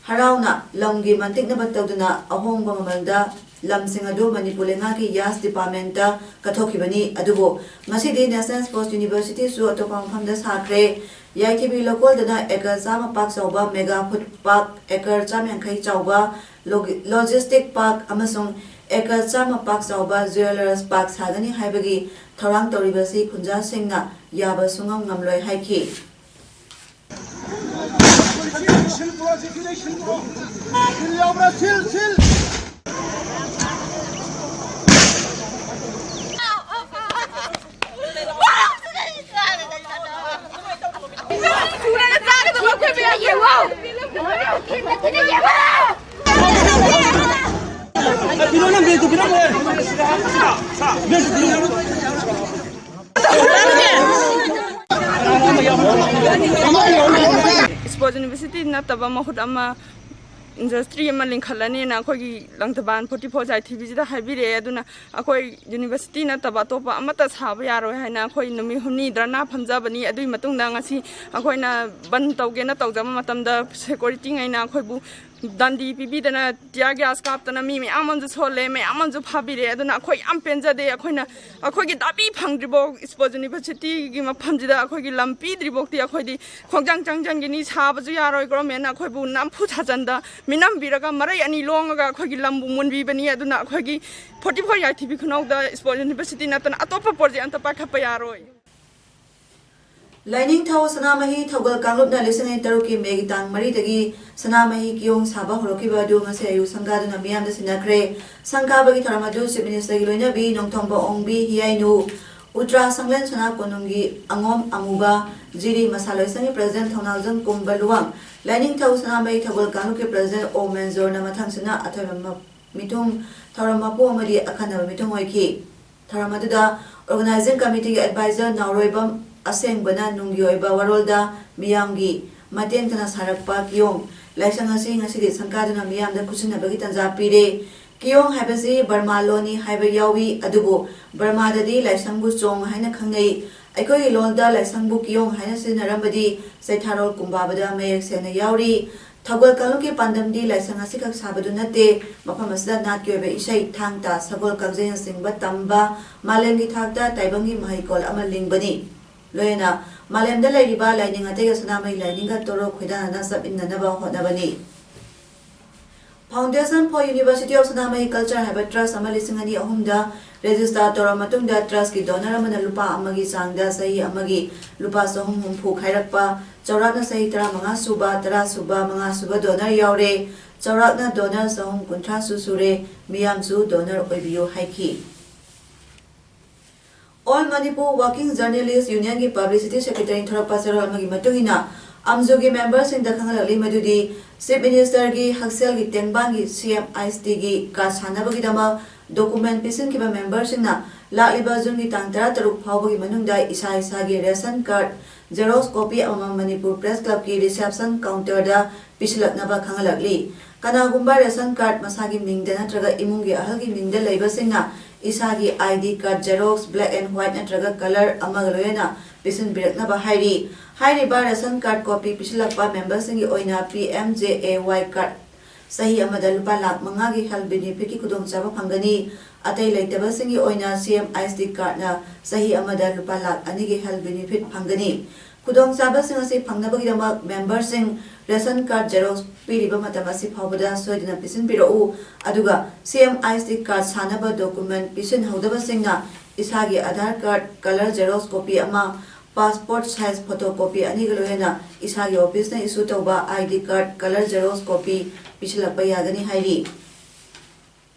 ꯍꯔꯥꯎꯅ ꯂꯝꯒꯤ ꯃꯟꯇꯤꯛꯅꯕ ꯇꯧꯗꯨꯅ ꯑꯍꯣꯡꯕ ꯃꯃꯜꯗ ꯂꯝꯁꯤꯡ ꯑꯗꯨ ꯃꯅꯤꯄꯨꯔ ꯂꯩꯉꯥꯛꯀꯤ ꯌꯥꯁ ꯗꯤꯄꯥꯔꯠꯃꯦꯟꯇ ꯀꯠꯊꯣꯛꯈꯤꯕꯅꯤ꯫ ꯑꯗꯨꯕꯨ ꯉꯁꯤꯗꯤ National Sports Universityꯁꯨ ꯑꯇꯣꯞꯄ ꯃꯐꯝꯗ ꯁꯥꯈ꯭ꯔꯦ꯫ ꯌꯥꯏꯊꯤꯕꯤ ꯂꯣꯀꯣꯜꯗꯅ acre ꯆꯥꯝꯃ ꯄꯥꯛ ꯆꯥꯎꯕ mega food park, acre ꯆꯥꯝꯃ ꯌꯥꯡꯈꯩ ꯆꯥꯎꯕ ꯂꯣꯒꯤ-, logistic park ꯑꯃꯁꯨꯡ acre ꯆꯥꯝꯃ ꯄꯥꯛ ꯆꯥꯎꯕ jewelers park ꯁꯥꯒꯅꯤ ꯍꯥꯏꯕꯒꯤ ꯊꯧꯔꯥꯡ ꯇꯧꯔꯤꯕꯁꯤ ꯈꯨꯟꯖꯥꯁꯤꯡꯅ ꯌꯥꯕ ꯁꯨꯡꯉꯝ ꯉꯝꯂꯣꯏ ꯍꯥꯏꯈꯤ꯫ ꯏꯁꯄꯣꯔꯠ ꯌꯨꯅꯤꯚꯔꯁꯤꯇꯤ ꯅꯠꯇꯕ ꯃꯍꯨꯠ ꯑꯃ ꯏꯟꯗꯁꯇ꯭ꯔꯤ ꯑꯃ ꯂꯤꯡꯈꯠꯂꯅꯤꯅ ꯑꯩꯈꯣꯏꯒꯤ ꯂꯪꯊꯕꯥꯜ ꯐꯣꯔꯇꯤ ꯐꯣꯔ ꯌꯥꯏꯊꯤꯕꯤꯁꯤꯗ ꯍꯥꯏꯕꯤꯔꯛꯑꯦ꯫ ꯑꯗꯨꯅ ꯑꯩꯈꯣꯏ ꯌꯨꯅꯤꯚꯔꯁꯤꯇꯤ ꯅꯠꯇꯕ ꯑꯇꯣꯞꯄ ꯑꯃꯠꯇ ꯁꯥꯕ ꯌꯥꯔꯣꯏ ꯍꯥꯏꯅ ꯑꯩꯈꯣꯏ ꯅꯨꯃꯤꯠ ꯍꯨꯝꯅꯤ ꯙꯔꯅꯥ ꯐꯝꯖꯕꯅꯤ꯫ ꯑꯗꯨꯒꯤ ꯃꯇꯨꯡꯗ ꯉꯁꯤ ꯑꯩꯈꯣꯏꯅ ꯕꯟ ꯇꯧꯒꯦꯅ ꯇꯧꯖꯕ ꯃꯇꯝꯗ ꯁꯦꯀ꯭ꯌꯨꯔꯤꯇꯤꯉꯩꯅ ꯑꯩꯈꯣꯏꯕꯨ ꯗꯟꯗꯤ ꯄꯤꯕꯤꯗꯅ ꯇꯤꯌꯥꯔ ꯒ꯭ꯌꯥꯁ ꯀꯥꯞꯇꯅ ꯃꯤ ꯃꯌꯥꯝ ꯑꯃꯁꯨ ꯁꯣꯜꯂꯦ, ꯃꯌꯥꯝ ꯑꯃꯁꯨ ꯐꯥꯕꯤꯔꯦ꯫ ꯑꯗꯨꯅ ꯑꯩꯈꯣꯏ ꯌꯥꯝ ꯄꯦꯟꯖꯗꯦ꯫ ꯑꯩꯈꯣꯏꯅ ꯑꯩꯈꯣꯏꯒꯤ ꯗꯥꯕꯤ ꯐꯪꯗ꯭ꯔꯤꯐꯥꯎ ꯏꯁꯄꯣꯔꯠ ꯌꯨꯅꯤꯚꯔꯁꯤꯇꯤꯒꯤ ꯃꯐꯝꯁꯤꯗ ꯑꯩꯈꯣꯏꯒꯤ ꯂꯝ ꯄꯤꯗ꯭ꯔꯤꯐꯥꯎꯗꯤ ꯑꯩꯈꯣꯏꯗꯤ ꯈꯣꯡꯖꯪ ꯆꯪꯖꯟꯒꯤꯅꯤ꯫ ꯁꯥꯕꯁꯨ ꯌꯥꯔꯣꯏ꯫ ꯒꯣꯔꯃꯦꯟꯅ ꯑꯩꯈꯣꯏꯕꯨ ꯅꯝꯐꯨ ꯁꯥꯖꯟꯗ ꯃꯤꯅꯝꯕꯤꯔꯒ ꯃꯔꯩ ꯑꯅꯤ ꯂꯣꯡꯉꯒ ꯑꯩꯈꯣꯏꯒꯤ ꯂꯝꯕꯨ ꯃꯨꯟꯕꯤꯕꯅꯤ꯫ ꯑꯗꯨꯅ ꯑꯩꯈꯣꯏꯒꯤ ꯐꯣꯔꯇꯤ ꯐꯣꯔ ꯌꯥꯏꯊꯤꯕꯤ ꯈꯨꯅꯧꯗ ꯏꯁꯄꯣꯔꯠ ꯌꯨꯅꯤꯚꯔꯁꯤꯇꯤ ꯅꯠꯇꯅ ꯑꯇꯣꯞꯄ ꯄ꯭ꯔꯣꯖꯦꯛ ꯑꯝꯇ ꯄꯥꯏꯈꯠꯄ ꯌꯥꯔꯣꯏ꯫ ꯂꯥꯏꯅꯤꯡꯊꯧ ꯁꯅꯥꯃꯍꯤ ꯊꯧꯒꯜ ꯀꯥꯡꯂꯨꯞꯅ ꯂꯤꯁꯤꯡ ꯑꯅꯤ ꯇꯔꯨꯛꯀꯤ ꯃꯦꯒꯤ ꯇꯥꯡ ꯃꯔꯤꯗꯒꯤ ꯁꯅꯥꯃꯍꯤ ꯀꯤꯌꯣꯡ ꯁꯥꯕ ꯍꯧꯔꯛꯈꯤꯕ ꯑꯗꯨ ꯉꯁꯤ ꯑꯌꯨꯛ ꯁꯪꯒꯥꯗꯨꯅ ꯃꯤꯌꯥꯝꯗ ꯁꯤꯟꯅꯈ꯭ꯔꯦ꯫ ꯁꯪꯒꯥꯕꯒꯤ ꯊꯧꯔꯝ ꯑꯗꯨ ꯆꯤꯐ ꯃꯤꯅꯤꯁꯇꯔꯒꯤ ꯂꯣꯏꯅꯕꯤ ꯅꯣꯡꯊꯣꯝꯕ ꯑꯣꯡꯕꯤ ꯍꯤꯌꯥꯏꯅꯨ, ꯎꯇ꯭ꯔꯥ ꯁꯪꯂꯦꯟ ꯁꯅꯥ ꯀꯣꯅꯨꯡꯒꯤ ꯑꯉꯣꯝ ꯑꯃꯨꯕ, ꯖꯤꯔꯤ ꯃꯁꯥ ꯂꯣꯏꯁꯪꯒꯤ ꯄ꯭ꯔꯁꯤꯗꯦꯟ ꯊꯧꯅꯥꯎꯖꯝ ꯀꯨꯝꯕ ꯂꯨꯋꯥꯡ, ꯂꯥꯏꯅꯤꯡꯊꯧ ꯁꯅꯥꯃꯍꯤ ꯊꯧꯒꯜ ꯀꯥꯡꯂꯨꯞꯀꯤ ꯄ꯭ꯔꯁꯤꯗꯦꯟ ꯑꯣ ꯃꯦꯟꯖꯣꯔꯅ ꯃꯊꯪꯁꯤꯠꯅ ꯑꯊꯣꯏꯕ ꯃ-, ꯃꯤꯊꯨꯡ, ꯊꯧꯔꯝ ꯃꯄꯨ ꯑꯃꯗꯤ ꯑꯈꯟꯅꯕ ꯃꯤꯊꯨꯡ ꯑꯣꯏꯈꯤ꯫ ꯊꯧꯔꯝ ꯑꯗꯨꯗ ꯑꯣꯔꯒꯅꯥꯏꯖꯤꯡ ꯀꯃꯤꯇꯤꯒꯤ ꯑꯦꯗꯚꯥꯏꯖꯔ ꯅꯥꯎꯔꯣꯏꯕꯝ ꯑꯁꯦꯡꯕꯅ ꯅꯨꯡꯒꯤ ꯑꯣꯏꯕ ꯋꯥꯔꯣꯜꯗ ꯃꯤꯌꯥꯝꯒꯤ ꯃꯇꯦꯡꯗꯅ ꯁꯥꯔꯛꯄ ꯀꯤꯌꯣꯡ ꯂꯥꯏꯁꯪ ꯑꯁꯤ ꯉꯁꯤꯗꯤ ꯁꯪꯒꯥꯗꯨꯅ ꯃꯤꯌꯥꯝꯗ ꯈꯨꯠꯁꯤꯟꯅꯕꯒꯤ ꯇꯥꯟꯖꯥ ꯄꯤꯔꯦ꯫ ꯀꯤꯌꯣꯡ ꯍꯥꯏꯕꯁꯤ ꯕꯔꯃꯥ ꯂꯣꯟꯅꯤ ꯍꯥꯏꯕ ꯌꯥꯎꯏ, ꯑꯗꯨꯕꯨ ꯕꯔꯃꯥꯗꯗꯤ ꯂꯥꯏꯁꯪꯕꯨ ꯆꯣꯡ ꯍꯥꯏꯅ ꯈꯪꯅꯩ꯫ ꯑꯩꯈꯣꯏꯒꯤ ꯂꯣꯜꯗ ꯂꯥꯏꯁꯪꯕꯨ ꯀꯤꯌꯣꯡ ꯍꯥꯏꯅ ꯁꯤꯖꯤꯟꯅꯔꯝꯕꯗꯤ ꯆꯩꯊꯥꯔꯣꯜ ꯀꯨꯝꯕꯥꯕꯗ ꯃꯌꯦꯛ ꯁꯦꯡꯅ ꯌꯥꯎꯔꯤ꯫ ꯊꯧꯒꯜ ꯀꯥꯡꯂꯨꯞꯀꯤ ꯄꯥꯟꯗꯝꯗꯤ ꯂꯥꯏꯁꯪ ꯑꯁꯤꯈꯛ ꯁꯥꯕꯗꯨ ꯅꯠꯇꯦ, ꯃꯐꯝ ꯑꯁꯤꯗ ꯅꯥꯠꯀꯤ ꯑꯣꯏꯕ ꯏꯁꯩ, ꯊꯥꯡ ꯇꯥ, ꯁꯒꯣꯜ, ꯀꯥꯡꯖꯩꯅꯆꯤꯡꯕ ꯇꯝꯕ, ꯃꯥꯂꯦꯝꯒꯤ ꯊꯥꯛꯇ ꯇꯥꯏꯕꯪꯒꯤ ꯃꯍꯩꯀꯣꯜ ꯑꯃ ꯂꯤꯡꯕꯅꯤ꯫ ꯂꯣꯏꯅꯅ ꯃꯥꯂꯦꯝꯗ ꯂꯩꯔꯤꯕ ꯂꯥꯏꯅꯤꯡ ꯑꯇꯩꯒ ꯁꯅꯥꯃꯍꯤ ꯂꯥꯏꯅꯤꯡꯒ ꯇꯣꯔꯣ ꯈꯣꯏꯗꯥꯅꯅ ꯆꯠꯃꯤꯟꯅꯅꯕ ꯍꯣꯠꯅꯕꯅꯤ꯫ Foundation for University of Sanamahee Culture ꯍꯥꯏꯕ ꯇ꯭ꯔꯁ ꯑꯃ ꯂꯤꯁꯤꯡ ꯑꯅꯤ ꯑꯍꯨꯝꯗ ꯔꯦꯖꯤꯁꯇꯥꯔ ꯇꯧꯔꯕ ꯃꯇꯨꯡꯗ ꯇ꯭ꯔꯁꯀꯤ ꯗꯣꯅꯔ ꯑꯃꯅ ꯂꯨꯄꯥ ꯑꯃꯒꯤ ꯆꯥꯡꯗ ꯆꯍꯤ ꯑꯃꯒꯤ ꯂꯨꯄꯥ ꯆꯍꯨꯝ ꯍꯨꯝꯐꯨ ꯈꯥꯏꯔꯛꯄ, ꯆꯥꯎꯔꯥꯛꯅ ꯆꯍꯤ ꯇꯔꯥꯃꯉꯥ ꯁꯨꯕ, ꯇꯔꯥ ꯁꯨꯕ, ꯃꯉꯥ ꯁꯨꯕ ꯗꯣꯅꯔ ꯌꯥꯎꯔꯦ꯫ ꯆꯥꯎꯔꯥꯛꯅ ꯗꯣꯅꯔ ꯆꯍꯨꯝ ꯀꯨꯟꯊ꯭ꯔꯥ ꯁꯨ ꯁꯨꯔꯦ꯫ ꯃꯤꯌꯥꯝꯁꯨ ꯗꯣꯅꯔ ꯑꯣꯏꯕꯤꯌꯨ ꯍꯥꯏꯈꯤ꯫ All Manipur Working Journalist Union ꯒꯤ ꯄꯕ꯭ꯂꯤꯁꯤꯇꯤ ꯁꯦꯀ꯭ꯔꯦꯇꯔꯤ ꯊꯣꯔꯛꯄ ꯆꯦꯔꯣꯜ ꯑꯃꯒꯤ ꯃꯇꯨꯡ ꯏꯟꯅ, ꯑꯝꯖꯨꯒꯤ ꯃꯦꯝꯕꯔꯁꯤꯡꯗ ꯈꯪꯍꯜꯂꯛꯂꯤ ꯃꯗꯨꯗꯤ ꯆꯤꯐ ꯃꯤꯅꯤꯁꯇꯔꯒꯤ ꯍꯛꯁꯦꯜꯒꯤ ꯇꯦꯡꯕꯥꯡꯒꯤ ꯁꯤ ꯑꯦꯝ ꯑꯥꯏ ꯑꯦꯁ ꯇꯤꯒꯤ ꯀꯥꯔꯗ ꯁꯥꯟꯅꯕꯒꯤꯗꯃꯛ ꯗꯣꯀꯨꯃꯦꯟ ꯄꯤꯁꯤꯟꯈꯤꯕ ꯃꯦꯝꯕꯔꯁꯤꯡꯅ ꯂꯥꯛꯂꯤꯕ ꯖꯨꯟꯒꯤ ꯇꯥꯡ ꯇꯔꯥꯇꯔꯨꯛ ꯐꯥꯎꯕꯒꯤ ꯃꯅꯨꯡꯗ ꯏꯁꯥ ꯏꯁꯥꯒꯤ ꯔꯦꯁꯟ ꯀꯥꯔꯗ ꯖꯦꯔꯣꯛꯁ ꯀꯣꯄꯤ ꯑꯃꯃꯝ ꯃꯅꯤꯄꯨꯔ ꯄ꯭ꯔꯦꯁ ꯀ꯭ꯂꯕꯀꯤ ꯔꯤꯁꯦꯞꯁꯟ ꯀꯥꯎꯟꯇꯔꯗ ꯄꯤꯁꯤꯜꯂꯛꯅꯕ ꯈꯪꯍꯜꯂꯛꯂꯤ꯫ ꯀꯅꯥꯒꯨꯝꯕ ꯔꯦꯁꯟ ꯀꯥꯔꯗ ꯃꯁꯥꯒꯤ ꯃꯤꯡꯗ ꯅꯠꯇ꯭ꯔꯒ ꯏꯃꯨꯡꯒꯤ ꯑꯍꯜꯒꯤ ꯃꯤꯡꯗ ꯂꯩꯕꯁꯤꯡꯅ ꯏꯁꯥꯒꯤ I D card xerox, black and white ꯅꯠꯇ꯭ꯔꯒ ꯀꯂꯔ ꯑꯃꯒ ꯂꯣꯏꯅꯅ ꯄꯤꯁꯤꯟꯕꯤꯔꯛꯅꯕ ꯍꯥꯏꯔꯤ꯫ ꯍꯥꯏꯔꯤꯕ ꯔꯦꯁꯟ ꯀꯥꯔꯗ ꯀꯣꯄꯤ ꯄꯤꯁꯤꯜꯂꯛꯄ ꯃꯦꯝꯕꯔꯁꯤꯡꯒꯤ ꯑꯣꯏꯅ P M J A Y card ꯆꯍꯤ ꯑꯃꯗ ꯂꯨꯄꯥ ꯂꯥꯈ ꯃꯉꯥꯒꯤ ꯍꯦꯜꯊ ꯕꯦꯅꯤꯐꯤꯠꯀꯤ ꯈꯨꯗꯣꯡꯆꯥꯕ ꯐꯪꯒꯅꯤ꯫ ꯑꯇꯩ ꯂꯩꯇꯕꯁꯤꯡꯒꯤ ꯑꯣꯏꯅ ꯁꯤ ꯑꯦꯝ ꯑꯥꯏ ꯑꯦꯁ ꯇꯤ ꯀꯥꯔꯗꯅ ꯆꯍꯤ ꯑꯃꯗ ꯂꯨꯄꯥ ꯂꯥꯈ ꯑꯅꯤꯒꯤ ꯍꯦꯜꯊ ꯕꯦꯅꯤꯐꯤꯠ ꯐꯪꯒꯅꯤ꯫ ꯈꯨꯗꯣꯡꯆꯥꯕꯁꯤꯡ ꯑꯁꯤ ꯐꯪꯅꯕꯒꯤꯗꯃꯛ ꯃꯦꯝꯕꯔꯁꯤꯡ ꯔꯦꯁꯟ ꯀꯥꯔꯗ ꯖꯦꯔꯣꯛꯁ ꯄꯤꯔꯤꯕ ꯃꯇꯝ ꯑꯁꯤ ꯐꯥꯎꯕꯗ ꯁꯣꯏꯗꯅ ꯄꯤꯁꯤꯟꯕꯤꯔꯛꯎ꯫ ꯑꯗꯨꯒ C M I S T card ꯁꯥꯅꯕ ꯗꯣꯀꯨꯃꯦꯟ ꯄꯤꯁꯤꯟꯍꯧꯗꯕꯁꯤꯡꯅ ꯏꯁꯥꯒꯤ Aadhaar card colour xerox copy ꯑꯃ, ꯄꯥꯁꯄꯣꯔꯠ ꯁꯥꯏꯖ ꯐꯣꯇꯣ ꯀꯣꯄꯤ ꯑꯅꯤꯒ ꯂꯣꯏꯅꯅ ꯏꯁꯥꯒꯤ ꯑꯣꯐꯤꯁꯅ ꯏꯁꯨ ꯇꯧꯕ I D card colour xerox copy ꯄꯤꯁꯤꯜꯂꯛꯄ ꯌꯥꯒꯅꯤ ꯍꯥꯏꯔꯤ꯫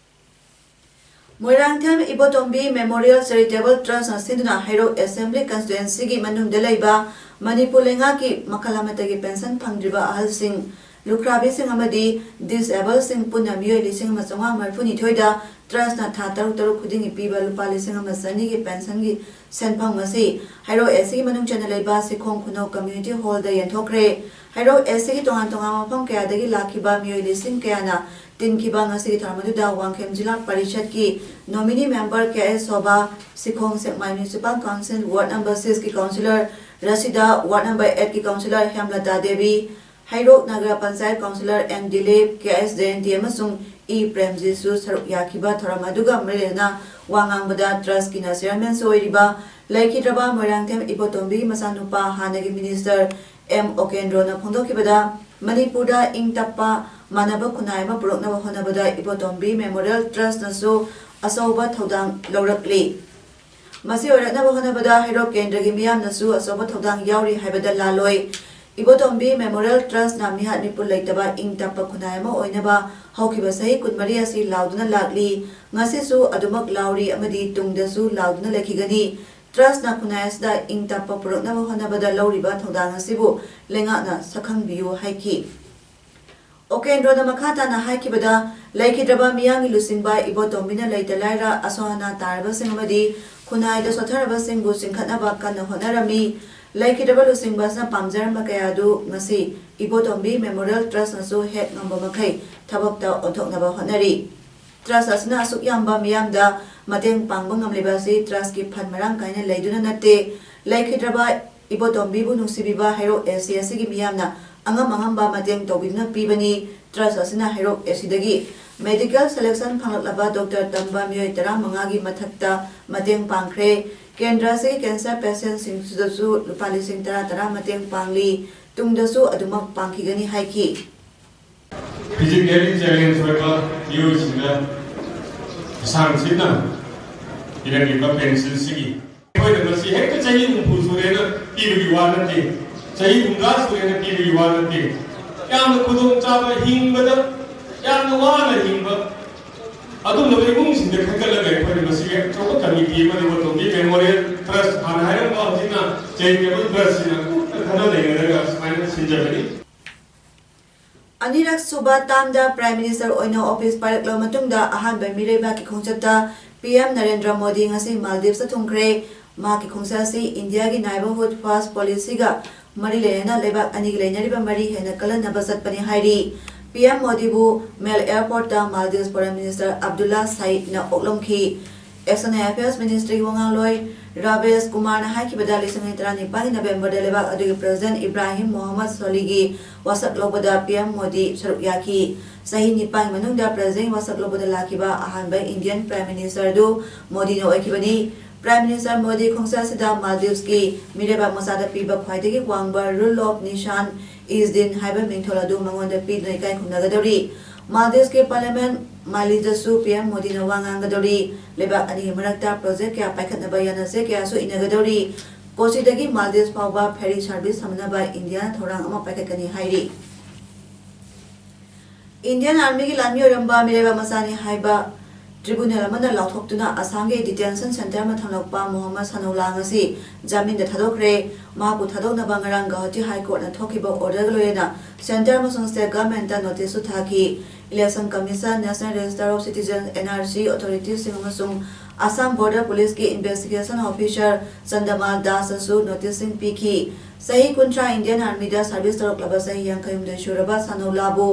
ꯃꯣꯏꯔꯥꯡꯊꯦꯝ ꯏꯕꯣꯇꯣꯝꯕꯤ ꯃꯦꯃꯣꯔꯤꯌꯦꯜ ꯆꯦꯔꯤꯇꯦꯕꯜ ꯇ꯭ꯔꯁꯅ ꯁꯤꯟꯗꯨꯅ ꯍꯩꯔꯣꯛ ꯑꯦꯁꯦꯝꯕ꯭ꯂꯤ ꯀꯟꯁꯇꯤꯇ꯭ꯋꯦꯟꯁꯤꯒꯤ ꯃꯅꯨꯡꯗ ꯂꯩꯕ ꯃꯅꯤꯄꯨꯔ ꯂꯩꯉꯥꯛꯀꯤ ꯃꯈꯜ ꯑꯃꯠꯇꯒꯤ ꯄꯦꯟꯁꯟ ꯐꯪꯗ꯭ꯔꯤꯕ ꯑꯍꯜꯁꯤꯡ, ꯂꯨꯈ꯭ꯔꯥꯕꯤꯁꯤꯡ ꯑꯃꯗꯤ ꯗꯤꯁꯑꯦꯕꯜꯁꯤꯡ ꯄꯨꯟꯅ ꯃꯤꯑꯣꯏ ꯂꯤꯁꯤꯡ ꯑꯃ ꯆꯥꯝꯃꯉꯥ ꯃꯔꯤꯐꯨꯅꯤꯊꯣꯏꯗ ꯇ꯭ꯔꯁꯅ ꯊꯥ ꯇꯔꯨꯛ ꯇꯔꯨꯛ ꯈꯨꯗꯤꯡꯒꯤ ꯄꯤꯕ ꯂꯨꯄꯥ ꯂꯤꯁꯤꯡ ꯑꯃ ꯆꯅꯤꯒꯤ ꯄꯦꯟꯁꯟꯒꯤ ꯁꯦꯟꯐꯝ ꯑꯁꯤ ꯍꯩꯔꯣꯛ ꯑꯦꯁꯤꯒꯤ ꯃꯅꯨꯡ ꯆꯟꯅ ꯂꯩꯕ ꯁꯤꯈꯣꯡ ꯈꯨꯅꯧ ꯀꯝꯃ꯭ꯌꯨꯅꯤꯇꯤ ꯍꯣꯜꯗ ꯌꯦꯟꯊꯣꯛꯈ꯭ꯔꯦ꯫ ꯍꯩꯔꯣꯛ ꯑꯦꯁꯤꯒꯤ ꯇꯣꯉꯥꯟ ꯇꯣꯉꯥꯟꯕ ꯃꯐꯝ ꯀꯌꯥꯗꯒꯤ ꯂꯥꯛꯈꯤꯕ ꯃꯤꯑꯣꯏ ꯂꯤꯁꯤꯡ ꯀꯌꯥꯅ ꯇꯤꯟꯈꯤꯕ ꯉꯁꯤꯒꯤ ꯊꯧꯔꯝ ꯑꯗꯨꯗ ꯋꯥꯡꯈꯦꯝ ꯖꯤꯂꯥ ꯄꯔꯤꯁꯠꯀꯤ nominee member K S Sobha, Sikhong Sekmai municipal council ward number ꯁꯤꯛꯁꯀꯤ ꯀꯥꯎꯟꯁꯤꯂꯔ ꯔꯁꯤꯗꯥ, ꯋꯥꯔꯗ ꯅꯝꯕꯔ ꯑꯩꯠꯀꯤ councillor Hemlata Devi, Heirok nagar panchayat councillor N Dilip, K S Jayanti ꯑꯃꯁꯨꯡ ꯏ ꯄ꯭ꯔꯦꯝꯖꯤꯠꯁꯨ ꯁꯔꯨꯛ ꯌꯥꯈꯤꯕ ꯊꯧꯔꯝ ꯑꯗꯨꯒ ꯃꯔꯤ ꯂꯩꯅꯅ ꯋꯥ ꯉꯥꯡꯕꯗ ꯇ꯭ꯔꯁꯀꯤꯅ ꯆꯤꯌꯔꯃꯦꯟꯁꯨ ꯑꯣꯏꯔꯤꯕ ꯂꯩꯈꯤꯗ꯭ꯔꯕ ꯃꯣꯏꯔꯥꯡꯊꯦꯝ ꯏꯕꯣꯇꯣꯝꯕꯤꯒꯤ ꯃꯆꯥꯅꯨꯄꯥ ꯍꯥꯟꯅꯒꯤ ꯃꯤꯅꯤꯁꯇꯔ ꯑꯦꯝ ꯑꯣꯀꯦꯟꯗ꯭ꯔꯣꯅ ꯐꯣꯡꯗꯣꯛꯈꯤꯕꯗ, ꯃꯅꯤꯄꯨꯔꯗ ꯏꯪ ꯇꯞꯄ ꯃꯥꯟꯅꯕ ꯈꯨꯟꯅꯥꯏ ꯑꯃ ꯄꯨꯔꯛꯅꯕ ꯍꯣꯠꯅꯕꯗ ꯏꯕꯣꯇꯣꯝꯕꯤ ꯃꯦꯃꯣꯔꯤꯌꯦꯜ ꯇ꯭ꯔꯁꯅꯁꯨ ꯑꯆꯧꯕ ꯊꯧꯗꯥꯡ ꯂꯧꯔꯛꯂꯤ꯫ ꯃꯁꯤ ꯑꯣꯏꯔꯛꯅꯕ ꯍꯣꯠꯅꯕꯗ ꯍꯩꯔꯣꯛ ꯀꯦꯟꯗ꯭ꯔꯒꯤ ꯃꯤꯌꯥꯝꯅꯁꯨ ꯑꯆꯧꯕ ꯊꯧꯗꯥꯡ ꯌꯥꯎꯔꯤ ꯍꯥꯏꯕꯗ ꯂꯥꯜꯂꯣꯏ꯫ ꯏꯕꯣꯇꯣꯝꯕꯤ ꯃꯦꯃꯣꯔꯤꯌꯦꯜ ꯇ꯭ꯔꯁꯅ ꯃꯤꯍꯥꯠ ꯃꯤꯄꯨꯟ ꯂꯩꯇꯕ ꯏꯪ ꯇꯞꯄ ꯈꯨꯟꯅꯥꯏ ꯑꯃ ꯑꯣꯏꯅꯕ ꯍꯧꯈꯤꯕ ꯆꯍꯤ ꯀꯨꯟꯃꯔꯤ ꯑꯁꯤ ꯂꯥꯎꯗꯨꯅ ꯂꯥꯛꯂꯤ꯫ ꯉꯁꯤꯁꯨ ꯑꯗꯨꯃꯛ ꯂꯥꯎꯔꯤ ꯑꯃꯗꯤ ꯇꯨꯡꯗꯁꯨ ꯂꯥꯎꯗꯨꯅ ꯂꯩꯈꯤꯒꯅꯤ꯫ ꯇ꯭ꯔꯁꯅ ꯈꯨꯟꯅꯥꯏ ꯑꯁꯤꯗ ꯏꯪ ꯇꯞꯄ ꯄꯨꯔꯛꯅꯕ ꯍꯣꯠꯅꯕꯗ ꯂꯧꯔꯤꯕ ꯊꯧꯗꯥꯡ ꯑꯁꯤꯕꯨ ꯂꯩꯉꯥꯛꯅ ꯁꯛꯈꯪꯕꯤꯌꯨ ꯍꯥꯏꯈꯤ꯫ ꯑꯣꯀꯦꯟꯗ꯭ꯔꯣꯅ ꯃꯈꯥ ꯇꯥꯅ ꯍꯥꯏꯈꯤꯕꯗ, ꯂꯩꯈꯤꯗ꯭ꯔꯕ ꯃꯤꯌꯥꯝꯒꯤ ꯂꯨꯆꯤꯡꯕ ꯏꯕꯣꯇꯣꯝꯕꯤꯅ ꯂꯩꯇ ꯂꯥꯏꯔ, ꯑꯁꯣꯏ ꯑꯅꯥ ꯇꯥꯔꯕꯁꯤꯡ ꯑꯃꯗꯤ ꯈꯨꯟꯅꯥꯏꯗ ꯁꯣꯠꯊꯔꯕꯁꯤꯡꯕꯨ ꯆꯤꯡꯈꯠꯅꯕ ꯀꯟꯅ ꯍꯣꯠꯅꯔꯝꯃꯤ꯫ ꯂꯩꯈꯤꯗ꯭ꯔꯕ ꯂꯨꯆꯤꯡꯕ ꯑꯁꯤꯅ ꯄꯥꯝꯖꯔꯝꯕ ꯀꯌꯥ ꯑꯗꯨ ꯉꯁꯤ ꯏꯕꯣꯇꯣꯝꯕꯤ ꯃꯦꯃꯣꯔꯤꯌꯦꯜ ꯇ꯭ꯔꯁꯅꯁꯨ ꯍꯦꯛ ꯉꯝꯕ ꯃꯈꯩ ꯊꯕꯛꯇ ꯑꯣꯟꯊꯣꯛꯅꯕ ꯍꯣꯠꯅꯔꯤ꯫ ꯇ꯭ꯔꯁ ꯑꯁꯤꯅ ꯑꯁꯨꯛ ꯌꯥꯝꯕ ꯃꯤꯌꯥꯝꯗ ꯃꯇꯦꯡ ꯄꯥꯡꯕ ꯉꯝꯂꯤꯕ ꯑꯁꯤ ꯇ꯭ꯔꯁꯀꯤ ꯐꯟ ꯃꯔꯥꯡ ꯀꯥꯏꯅ ꯂꯩꯗꯨꯅ ꯅꯠꯇꯦ꯫ ꯂꯩꯈꯤꯗ꯭ꯔꯕ ꯏꯕꯣꯇꯣꯝꯕꯤꯕꯨ ꯅꯨꯡꯁꯤꯕꯤꯕ ꯍꯩꯔꯣꯛ ꯑꯦ ꯁꯤ ꯑꯁꯤꯒꯤ ꯃꯤꯌꯥꯝꯅ ꯑꯉꯝ ꯑꯉꯝꯕ ꯃꯇꯦꯡ ꯇꯧꯕꯤꯗꯨꯅ ꯄꯤꯕꯅꯤ꯫ ꯇ꯭ꯔꯁ ꯑꯁꯤꯅ ꯍꯩꯔꯣꯛ ꯑꯦ ꯁꯤꯗꯒꯤ ꯃꯦꯗꯤꯀꯦꯜ ꯁꯦꯂꯦꯛꯁꯟ ꯐꯪꯂꯛꯂꯕ ꯗꯣꯛꯇꯔ ꯇꯝꯕ ꯃꯤꯑꯣꯏ ꯇꯔꯥꯃꯉꯥꯒꯤ ꯃꯊꯛꯇ ꯃꯇꯦꯡ ꯄꯥꯡꯈ꯭ꯔꯦ꯫ ꯀꯦꯟꯗ꯭ꯔ ꯑꯁꯤꯒꯤ ꯀꯦꯟꯁꯔ ꯄꯦꯁꯦꯟꯁꯤꯡꯁꯤꯗꯁꯨ ꯂꯨꯄꯥ ꯂꯤꯁꯤꯡ ꯇꯔꯥ ꯇꯔꯥ ꯃꯇꯦꯡ ꯄꯥꯡꯂꯤ꯫ ꯇꯨꯡꯗꯁꯨ ꯑꯗꯨꯃꯛ ꯄꯥꯡꯈꯤꯒꯅꯤ ꯍꯥꯏꯈꯤ꯫ ꯐꯤꯖꯤꯀꯦꯜꯂꯤ ꯆꯦꯂꯦꯟꯖ ꯑꯣꯏꯕ ꯃꯤꯑꯣꯏꯁꯤꯡꯗ ꯏꯁꯥꯡ ꯁꯤꯠꯅ ꯄꯤꯔꯛꯂꯤꯕ ꯄꯦꯟꯁꯤꯜꯁꯤꯒꯤ ꯑꯩꯈꯣꯏꯅ ꯃꯁꯤ ꯍꯦꯛꯇ ꯆꯍꯤ ꯍꯨꯝꯐꯨ ꯁꯨꯔꯦꯅ ꯄꯤꯕꯒꯤ ꯋꯥ ꯅꯠꯇꯦ, ꯆꯍꯤ ꯍꯨꯝꯗ꯭ꯔꯥ ꯁꯨꯔꯦꯅ ꯄꯤꯕꯒꯤ ꯋꯥ ꯅꯠꯇꯦ꯫ ꯌꯥꯝꯅ ꯈꯨꯗꯣꯡꯆꯥꯕ, ꯍꯤꯡꯕꯗ ꯌꯥꯝꯅ ꯋꯥꯅ ꯍꯤꯡꯕ ꯑꯗꯨꯒꯨꯝꯂꯕ ꯏꯃꯨꯡꯁꯤꯡꯗ ꯈꯟꯒꯠꯂꯒ ꯑꯩꯈꯣꯏꯅ ꯃꯁꯤꯒꯤ ꯑꯆꯧꯕ ꯀꯃꯤꯇꯤ ꯑꯃ ꯏꯕꯣꯇꯣꯝꯕꯤ ꯃꯦꯃꯣꯔꯤꯌꯦꯜ ꯇ꯭ꯔꯁ, ꯍꯥꯟꯅ ꯍꯥꯏꯔꯝꯕ, ꯍꯧꯖꯤꯛꯅ ꯆꯦꯔꯤꯇꯦꯕꯜ ꯇ꯭ꯔꯁꯁꯤꯅ ꯀꯨꯞꯅ ꯈꯟꯅ ꯅꯩꯅꯔꯒ ꯁꯨꯃꯥꯏꯅ ꯁꯤꯟꯖꯕꯅꯤ꯫ ꯑꯅꯤꯔꯛ ꯁꯨꯕ ꯇꯥꯝꯗ ꯄ꯭ꯔꯥꯏꯝ ꯃꯤꯅꯤꯁꯇꯔ ꯑꯣꯏꯅ ꯑꯣꯐꯤꯁ ꯄꯥꯏꯔꯛꯂꯕ ꯃꯇꯨꯡꯗ ꯑꯍꯥꯟꯕ ꯃꯤꯔꯩꯕꯥꯛꯀꯤ ꯈꯣꯡꯆꯠꯇ ꯄꯤ ꯑꯦꯝ ꯅꯔꯦꯟꯗ꯭ꯔ ꯃꯣꯗꯤ ꯉꯁꯤ ꯃꯥꯜꯗꯤꯞꯁꯇ ꯊꯨꯡꯈ꯭ꯔꯦ꯫ ꯃꯍꯥꯛꯀꯤ ꯈꯣꯡꯆꯠ ꯑꯁꯤ ꯏꯟꯗꯤꯌꯥꯒꯤ ꯅꯥꯏꯕꯔꯍꯨꯗ ꯐꯥꯔꯁ ꯄꯣꯂꯤꯁꯤꯒ ꯃꯔꯤ ꯂꯩꯅꯅ ꯂꯩꯕꯥꯛ ꯑꯅꯤꯒꯤ ꯂꯩꯅꯔꯤꯕ ꯃꯔꯤ ꯍꯦꯟꯅ ꯀꯜꯍꯟꯅꯕ ꯆꯠꯄꯅꯤ ꯍꯥꯏꯔꯤ꯫ ꯄꯤ ꯑꯦꯝ ꯃꯣꯗꯤꯕꯨ ꯃꯦꯜ ꯑꯦꯌꯔꯄꯣꯔꯠꯇ ꯃꯥꯜꯗꯤꯞꯁ ꯐꯣꯔꯦꯟ ꯃꯤꯅꯤꯁꯇꯔ ꯑꯕꯗꯨꯜꯂꯥ ꯁꯥꯏꯗꯅ ꯑꯣꯛꯂꯝꯈꯤ꯫ ꯑꯦꯛꯁꯟ ꯑꯦꯟ ꯑꯦꯐꯤꯌꯔꯁ ꯃꯤꯅꯤꯁꯇ꯭ꯔꯤꯒꯤ ꯋꯥꯉꯥꯡꯂꯣꯏ ꯔꯥꯕꯦꯁ ꯀꯨꯃꯥꯔꯅ ꯍꯥꯏꯈꯤꯕꯗ, ꯂꯤꯁꯤꯡ ꯑꯅꯤ ꯇꯔꯥꯅꯤꯄꯥꯟꯒꯤ ꯅꯕꯦꯝꯕꯔꯗ ꯂꯩꯕꯥꯛ ꯑꯗꯨꯒꯤ ꯄ꯭ꯔꯦꯁꯤꯗꯦꯟꯠ ꯏꯕ꯭ꯔꯥꯍꯤꯝ ꯃꯣꯍꯝꯃꯗ ꯁꯣꯂꯤꯒꯤ ꯋꯥꯁꯛ ꯂꯧꯕꯗ ꯄꯤ ꯑꯦꯝ ꯃꯣꯗꯤ ꯁꯔꯨꯛ ꯌꯥꯈꯤ꯫ ꯆꯍꯤ ꯅꯤꯄꯥꯟꯒꯤ ꯃꯅꯨꯡꯗ ꯄ꯭ꯔꯦꯁꯤꯗꯦꯟꯠ ꯋꯥꯁꯛ ꯂꯧꯕꯗ ꯂꯥꯛꯈꯤꯕ ꯑꯍꯥꯟꯕ ꯏꯟꯗꯤꯌꯟ ꯄ꯭ꯔꯥꯏꯝ ꯃꯤꯅꯤꯁꯇꯔ ꯑꯗꯨ ꯃꯣꯗꯤꯅ ꯑꯣꯏꯈꯤꯕꯅꯤ꯫ ꯄ꯭ꯔꯥꯏꯝ ꯃꯤꯅꯤꯁꯇꯔ ꯃꯣꯗꯤ ꯈꯣꯡꯆꯠ ꯑꯁꯤꯗ ꯃꯥꯜꯗꯤꯚꯁꯀꯤ ꯃꯤꯔꯩꯕꯥꯛ ꯃꯆꯥꯗ ꯄꯤꯕ ꯈ꯭ꯋꯥꯏꯗꯒꯤ ꯋꯥꯡꯕ ꯔꯨꯜ ꯑꯣꯐ ꯅꯤꯁꯥꯟ ꯏꯖꯗꯤꯟ ꯍꯥꯏꯕ ꯃꯤꯡꯊꯣꯜ ꯑꯗꯨ ꯃꯉꯣꯟꯗ ꯄꯤꯗꯨꯅ ꯏꯀꯥꯏ ꯈꯨꯝꯅꯒꯗꯧꯔꯤ꯫ ꯃꯥꯜꯗꯤꯚꯁꯀꯤ ꯄꯥꯔꯂꯤꯌꯥꯃꯦꯟꯠ ꯃꯥꯂꯤꯗꯁꯨ ꯄꯤ ꯑꯦꯝ ꯃꯣꯗꯤꯅ ꯋꯥ ꯉꯥꯡꯒꯗꯧꯔꯤ꯫ ꯂꯩꯕꯥꯛ ꯑꯅꯤꯒꯤ ꯃꯔꯛꯇ ꯄ꯭ꯔꯣꯖꯦꯛ ꯀꯌꯥ ꯄꯥꯏꯈꯠꯅꯕ ꯌꯥꯅꯁꯦ ꯀꯌꯥꯁꯨ ꯏꯟꯅꯒꯗꯧꯔꯤ꯫ ꯀꯣꯆꯤꯗꯒꯤ ꯃꯥꯜꯗꯤꯚꯁ ꯐꯥꯎꯕ ꯐꯦꯔꯤ ꯁꯔꯚꯤꯁ ꯊꯝꯅꯕ ꯏꯟꯗꯤꯌꯥꯅ ꯊꯧꯔꯥꯡ ꯑꯃ ꯄꯥꯏꯈꯠꯀꯅꯤ ꯍꯥꯏꯔꯤ꯫ ꯏꯟꯗꯤꯌꯟ ꯑꯥꯔꯃꯤꯒꯤ ꯂꯥꯟꯃꯤ ꯑꯣꯏꯔꯝꯕ ꯃꯤꯔꯩꯕꯥꯛ ꯃꯆꯥꯅꯤ ꯍꯥꯏꯕ Tribunal ꯑꯃꯅ ꯂꯥꯎꯊꯣꯛꯇꯨꯅ ꯑꯁꯥꯝꯒꯤ detention center ꯑꯃ ꯊꯝꯂꯛꯄ ꯃꯣꯍꯝꯃꯗ ꯁꯅꯧꯂꯥ ꯉꯁꯤ ꯖꯥꯃꯤꯟꯗ ꯊꯥꯗꯣꯛꯈ꯭ꯔꯦ꯫ ꯃꯍꯥꯛꯄꯨ ꯊꯥꯗꯣꯛꯅꯕ ꯉꯔꯥꯡ ꯒꯧꯍꯥꯇꯤ High Courtꯅ ꯊꯣꯛꯈꯤꯕ orderꯒ ꯂꯣꯏꯅꯅ center ꯑꯃꯁꯨꯡ state governmentꯇ noticeꯁꯨ ꯊꯥꯈꯤ꯫ Election Commission, National Register of Citizens, NRC authoritiesꯁꯤꯡ ꯑꯃꯁꯨꯡ Assam Border Policeꯀꯤ investigation officer ꯆꯟꯗꯃꯥꯜ ꯗꯥꯁꯇꯁꯨ noticeꯁꯤꯡ ꯄꯤꯈꯤ꯫ ꯆꯍꯤ ꯀꯨꯟꯊ꯭ꯔꯥ Indian Armyꯗ service ꯇꯧꯔꯛꯂꯕ ꯆꯍꯤ ꯌꯥꯡꯈꯩꯍꯨꯝꯗꯣꯏ ꯁꯨꯔꯕ ꯁꯅꯧꯂꯥꯕꯨ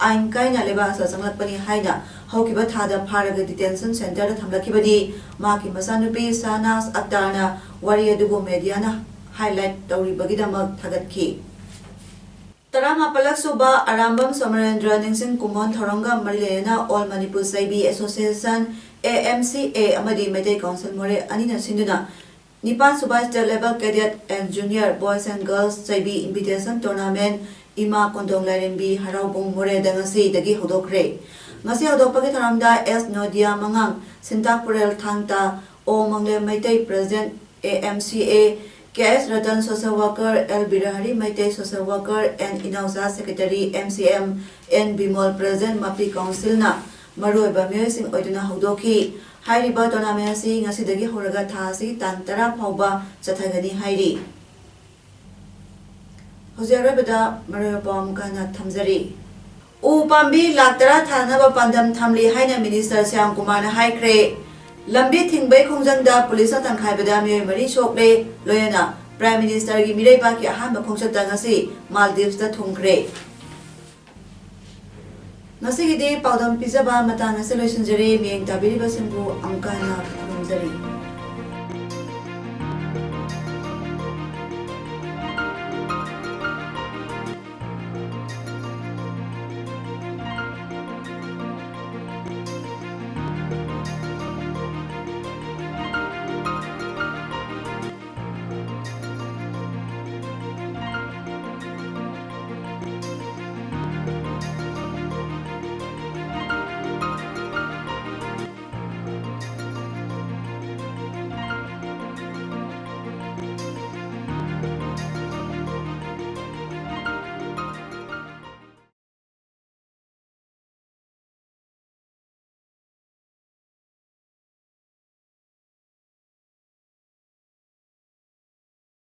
ꯑꯥꯏꯟ ꯀꯥꯏꯅ ꯂꯩꯕꯥꯛ ꯑꯁꯤꯗ ꯆꯪꯂꯛꯄꯅꯤ ꯍꯥꯏꯅ ꯍꯧꯈꯤꯕ ꯊꯥꯗ ꯐꯥꯔꯒ detention centreꯗ ꯊꯝꯂꯛꯈꯤꯕꯅꯤ꯫ ꯃꯍꯥꯛꯀꯤ ꯃꯆꯥꯅꯨꯄꯤ ꯁꯍꯅꯥꯖ ꯑꯛꯇꯔꯅ ꯋꯥꯔꯤ ꯑꯗꯨꯕꯨ mediaꯅ highlight ꯇꯧꯔꯤꯕꯒꯤꯗꯃꯛ ꯊꯥꯒꯠꯈꯤ꯫ ꯇꯔꯥꯃꯥꯄꯜꯂꯛ ꯁꯨꯕ ꯑꯔꯥꯝꯕꯝ ꯁꯣꯃꯔꯦꯟꯗ꯭ꯔ ꯅꯤꯡꯁꯤꯡ ꯀꯨꯝꯑꯣꯟ ꯊꯧꯔꯝꯒ ꯃꯔꯤ ꯂꯩꯅꯅ All Manipur ꯆꯩꯕꯤ Association, AMCA, ꯑꯃꯗꯤ ꯃꯩꯇꯩ Council ꯃꯣꯔꯦ ꯑꯅꯤꯅ ꯁꯤꯟꯗꯨꯅ ꯅꯤꯄꯥꯟ ꯁꯨꯕ State Level Cadet and Junior Boys and Girls ꯆꯩꯕꯤ Invitation Tournament ꯏꯃꯥ ꯀꯣꯟꯗꯣꯡ ꯂꯥꯏꯔꯦꯝꯕꯤ ꯍꯔꯥꯎꯕꯨꯡ ꯃꯣꯔꯦꯗ ꯉꯁꯤꯗꯒꯤ ꯍꯧꯗꯣꯛꯈ꯭ꯔꯦ꯫ ꯉꯁꯤ ꯍꯧꯗꯣꯛꯄꯒꯤ ꯊꯧꯔꯝꯗ ꯑꯦꯁ ꯅꯣꯗꯤꯌꯥ ꯃꯉꯥꯡ, ꯁꯤꯟꯇꯥ ꯄꯨꯔꯦꯜ Thangta, O Manglem Meitei President, AMCA, K S Ratan social worker, L Birahari Meitei social worker and Inaocha Secretary, MCM, N Bimol President, ꯃꯄꯤ Councilꯅ ꯃꯔꯨꯑꯣꯏꯕ ꯃꯤꯑꯣꯏꯁꯤꯡ ꯑꯣꯏꯗꯨꯅ ꯍꯧꯗꯣꯛꯈꯤ꯫ ꯍꯥꯏꯔꯤꯕ tournament ꯑꯁꯤ ꯉꯁꯤꯗꯒꯤ ꯍꯧꯔꯒ ꯊꯥ ꯑꯁꯤꯒꯤ ꯇꯥꯡ ꯇꯔꯥ ꯐꯥꯎꯕ ꯆꯠꯊꯒꯅꯤ ꯍꯥꯏꯔꯤ꯫ ꯍꯧꯖꯤꯛ ꯑꯔꯣꯏꯕꯗ ꯃꯔꯨꯑꯣꯏꯕ ꯄꯥꯎ ꯑꯃꯨꯛꯀ ꯍꯟꯅ ꯊꯝꯖꯔꯤ꯫ ꯎ ꯄꯥꯝꯕꯤ ꯂꯥꯈ ꯇꯔꯥ ꯊꯥꯅꯕ ꯄꯥꯟꯗꯝ ꯊꯝꯂꯤ ꯍꯥꯏꯅ Minister ꯁ꯭ꯌꯥꯝ ꯀꯨꯃꯥꯔꯅ ꯍꯥꯏꯈ꯭ꯔꯦ꯫ ꯂꯝꯕꯤ ꯊꯤꯡꯕꯩ ꯈꯣꯡꯖꯪꯗ ꯄꯨꯂꯤꯁꯅ ꯇꯪꯈꯥꯏꯕꯗ ꯃꯤꯑꯣꯏ ꯃꯔꯤ ꯁꯣꯛꯂꯦ꯫ ꯂꯣꯏꯅꯅ Prime Ministerꯒꯤ ꯃꯤꯔꯩꯕꯥꯛꯀꯤ ꯑꯍꯥꯟꯕ ꯈꯣꯡꯆꯠꯇ ꯉꯁꯤ Maldives ꯊꯨꯡꯈ꯭ꯔꯦ꯫ ꯉꯁꯤꯒꯤꯗꯤ ꯄꯥꯎꯗꯝ ꯄꯤꯖꯕ ꯃꯇꯥꯡ ꯑꯁꯤꯗ ꯂꯣꯏꯁꯤꯟꯖꯔꯦ꯫ ꯃꯤꯠꯌꯦꯡ ꯇꯥꯕꯤꯔꯤꯕꯁꯤꯡꯕꯨ ꯑꯃꯨꯛꯀ ꯍꯟꯅ ꯈꯨꯔꯨꯝꯖꯔꯤ꯫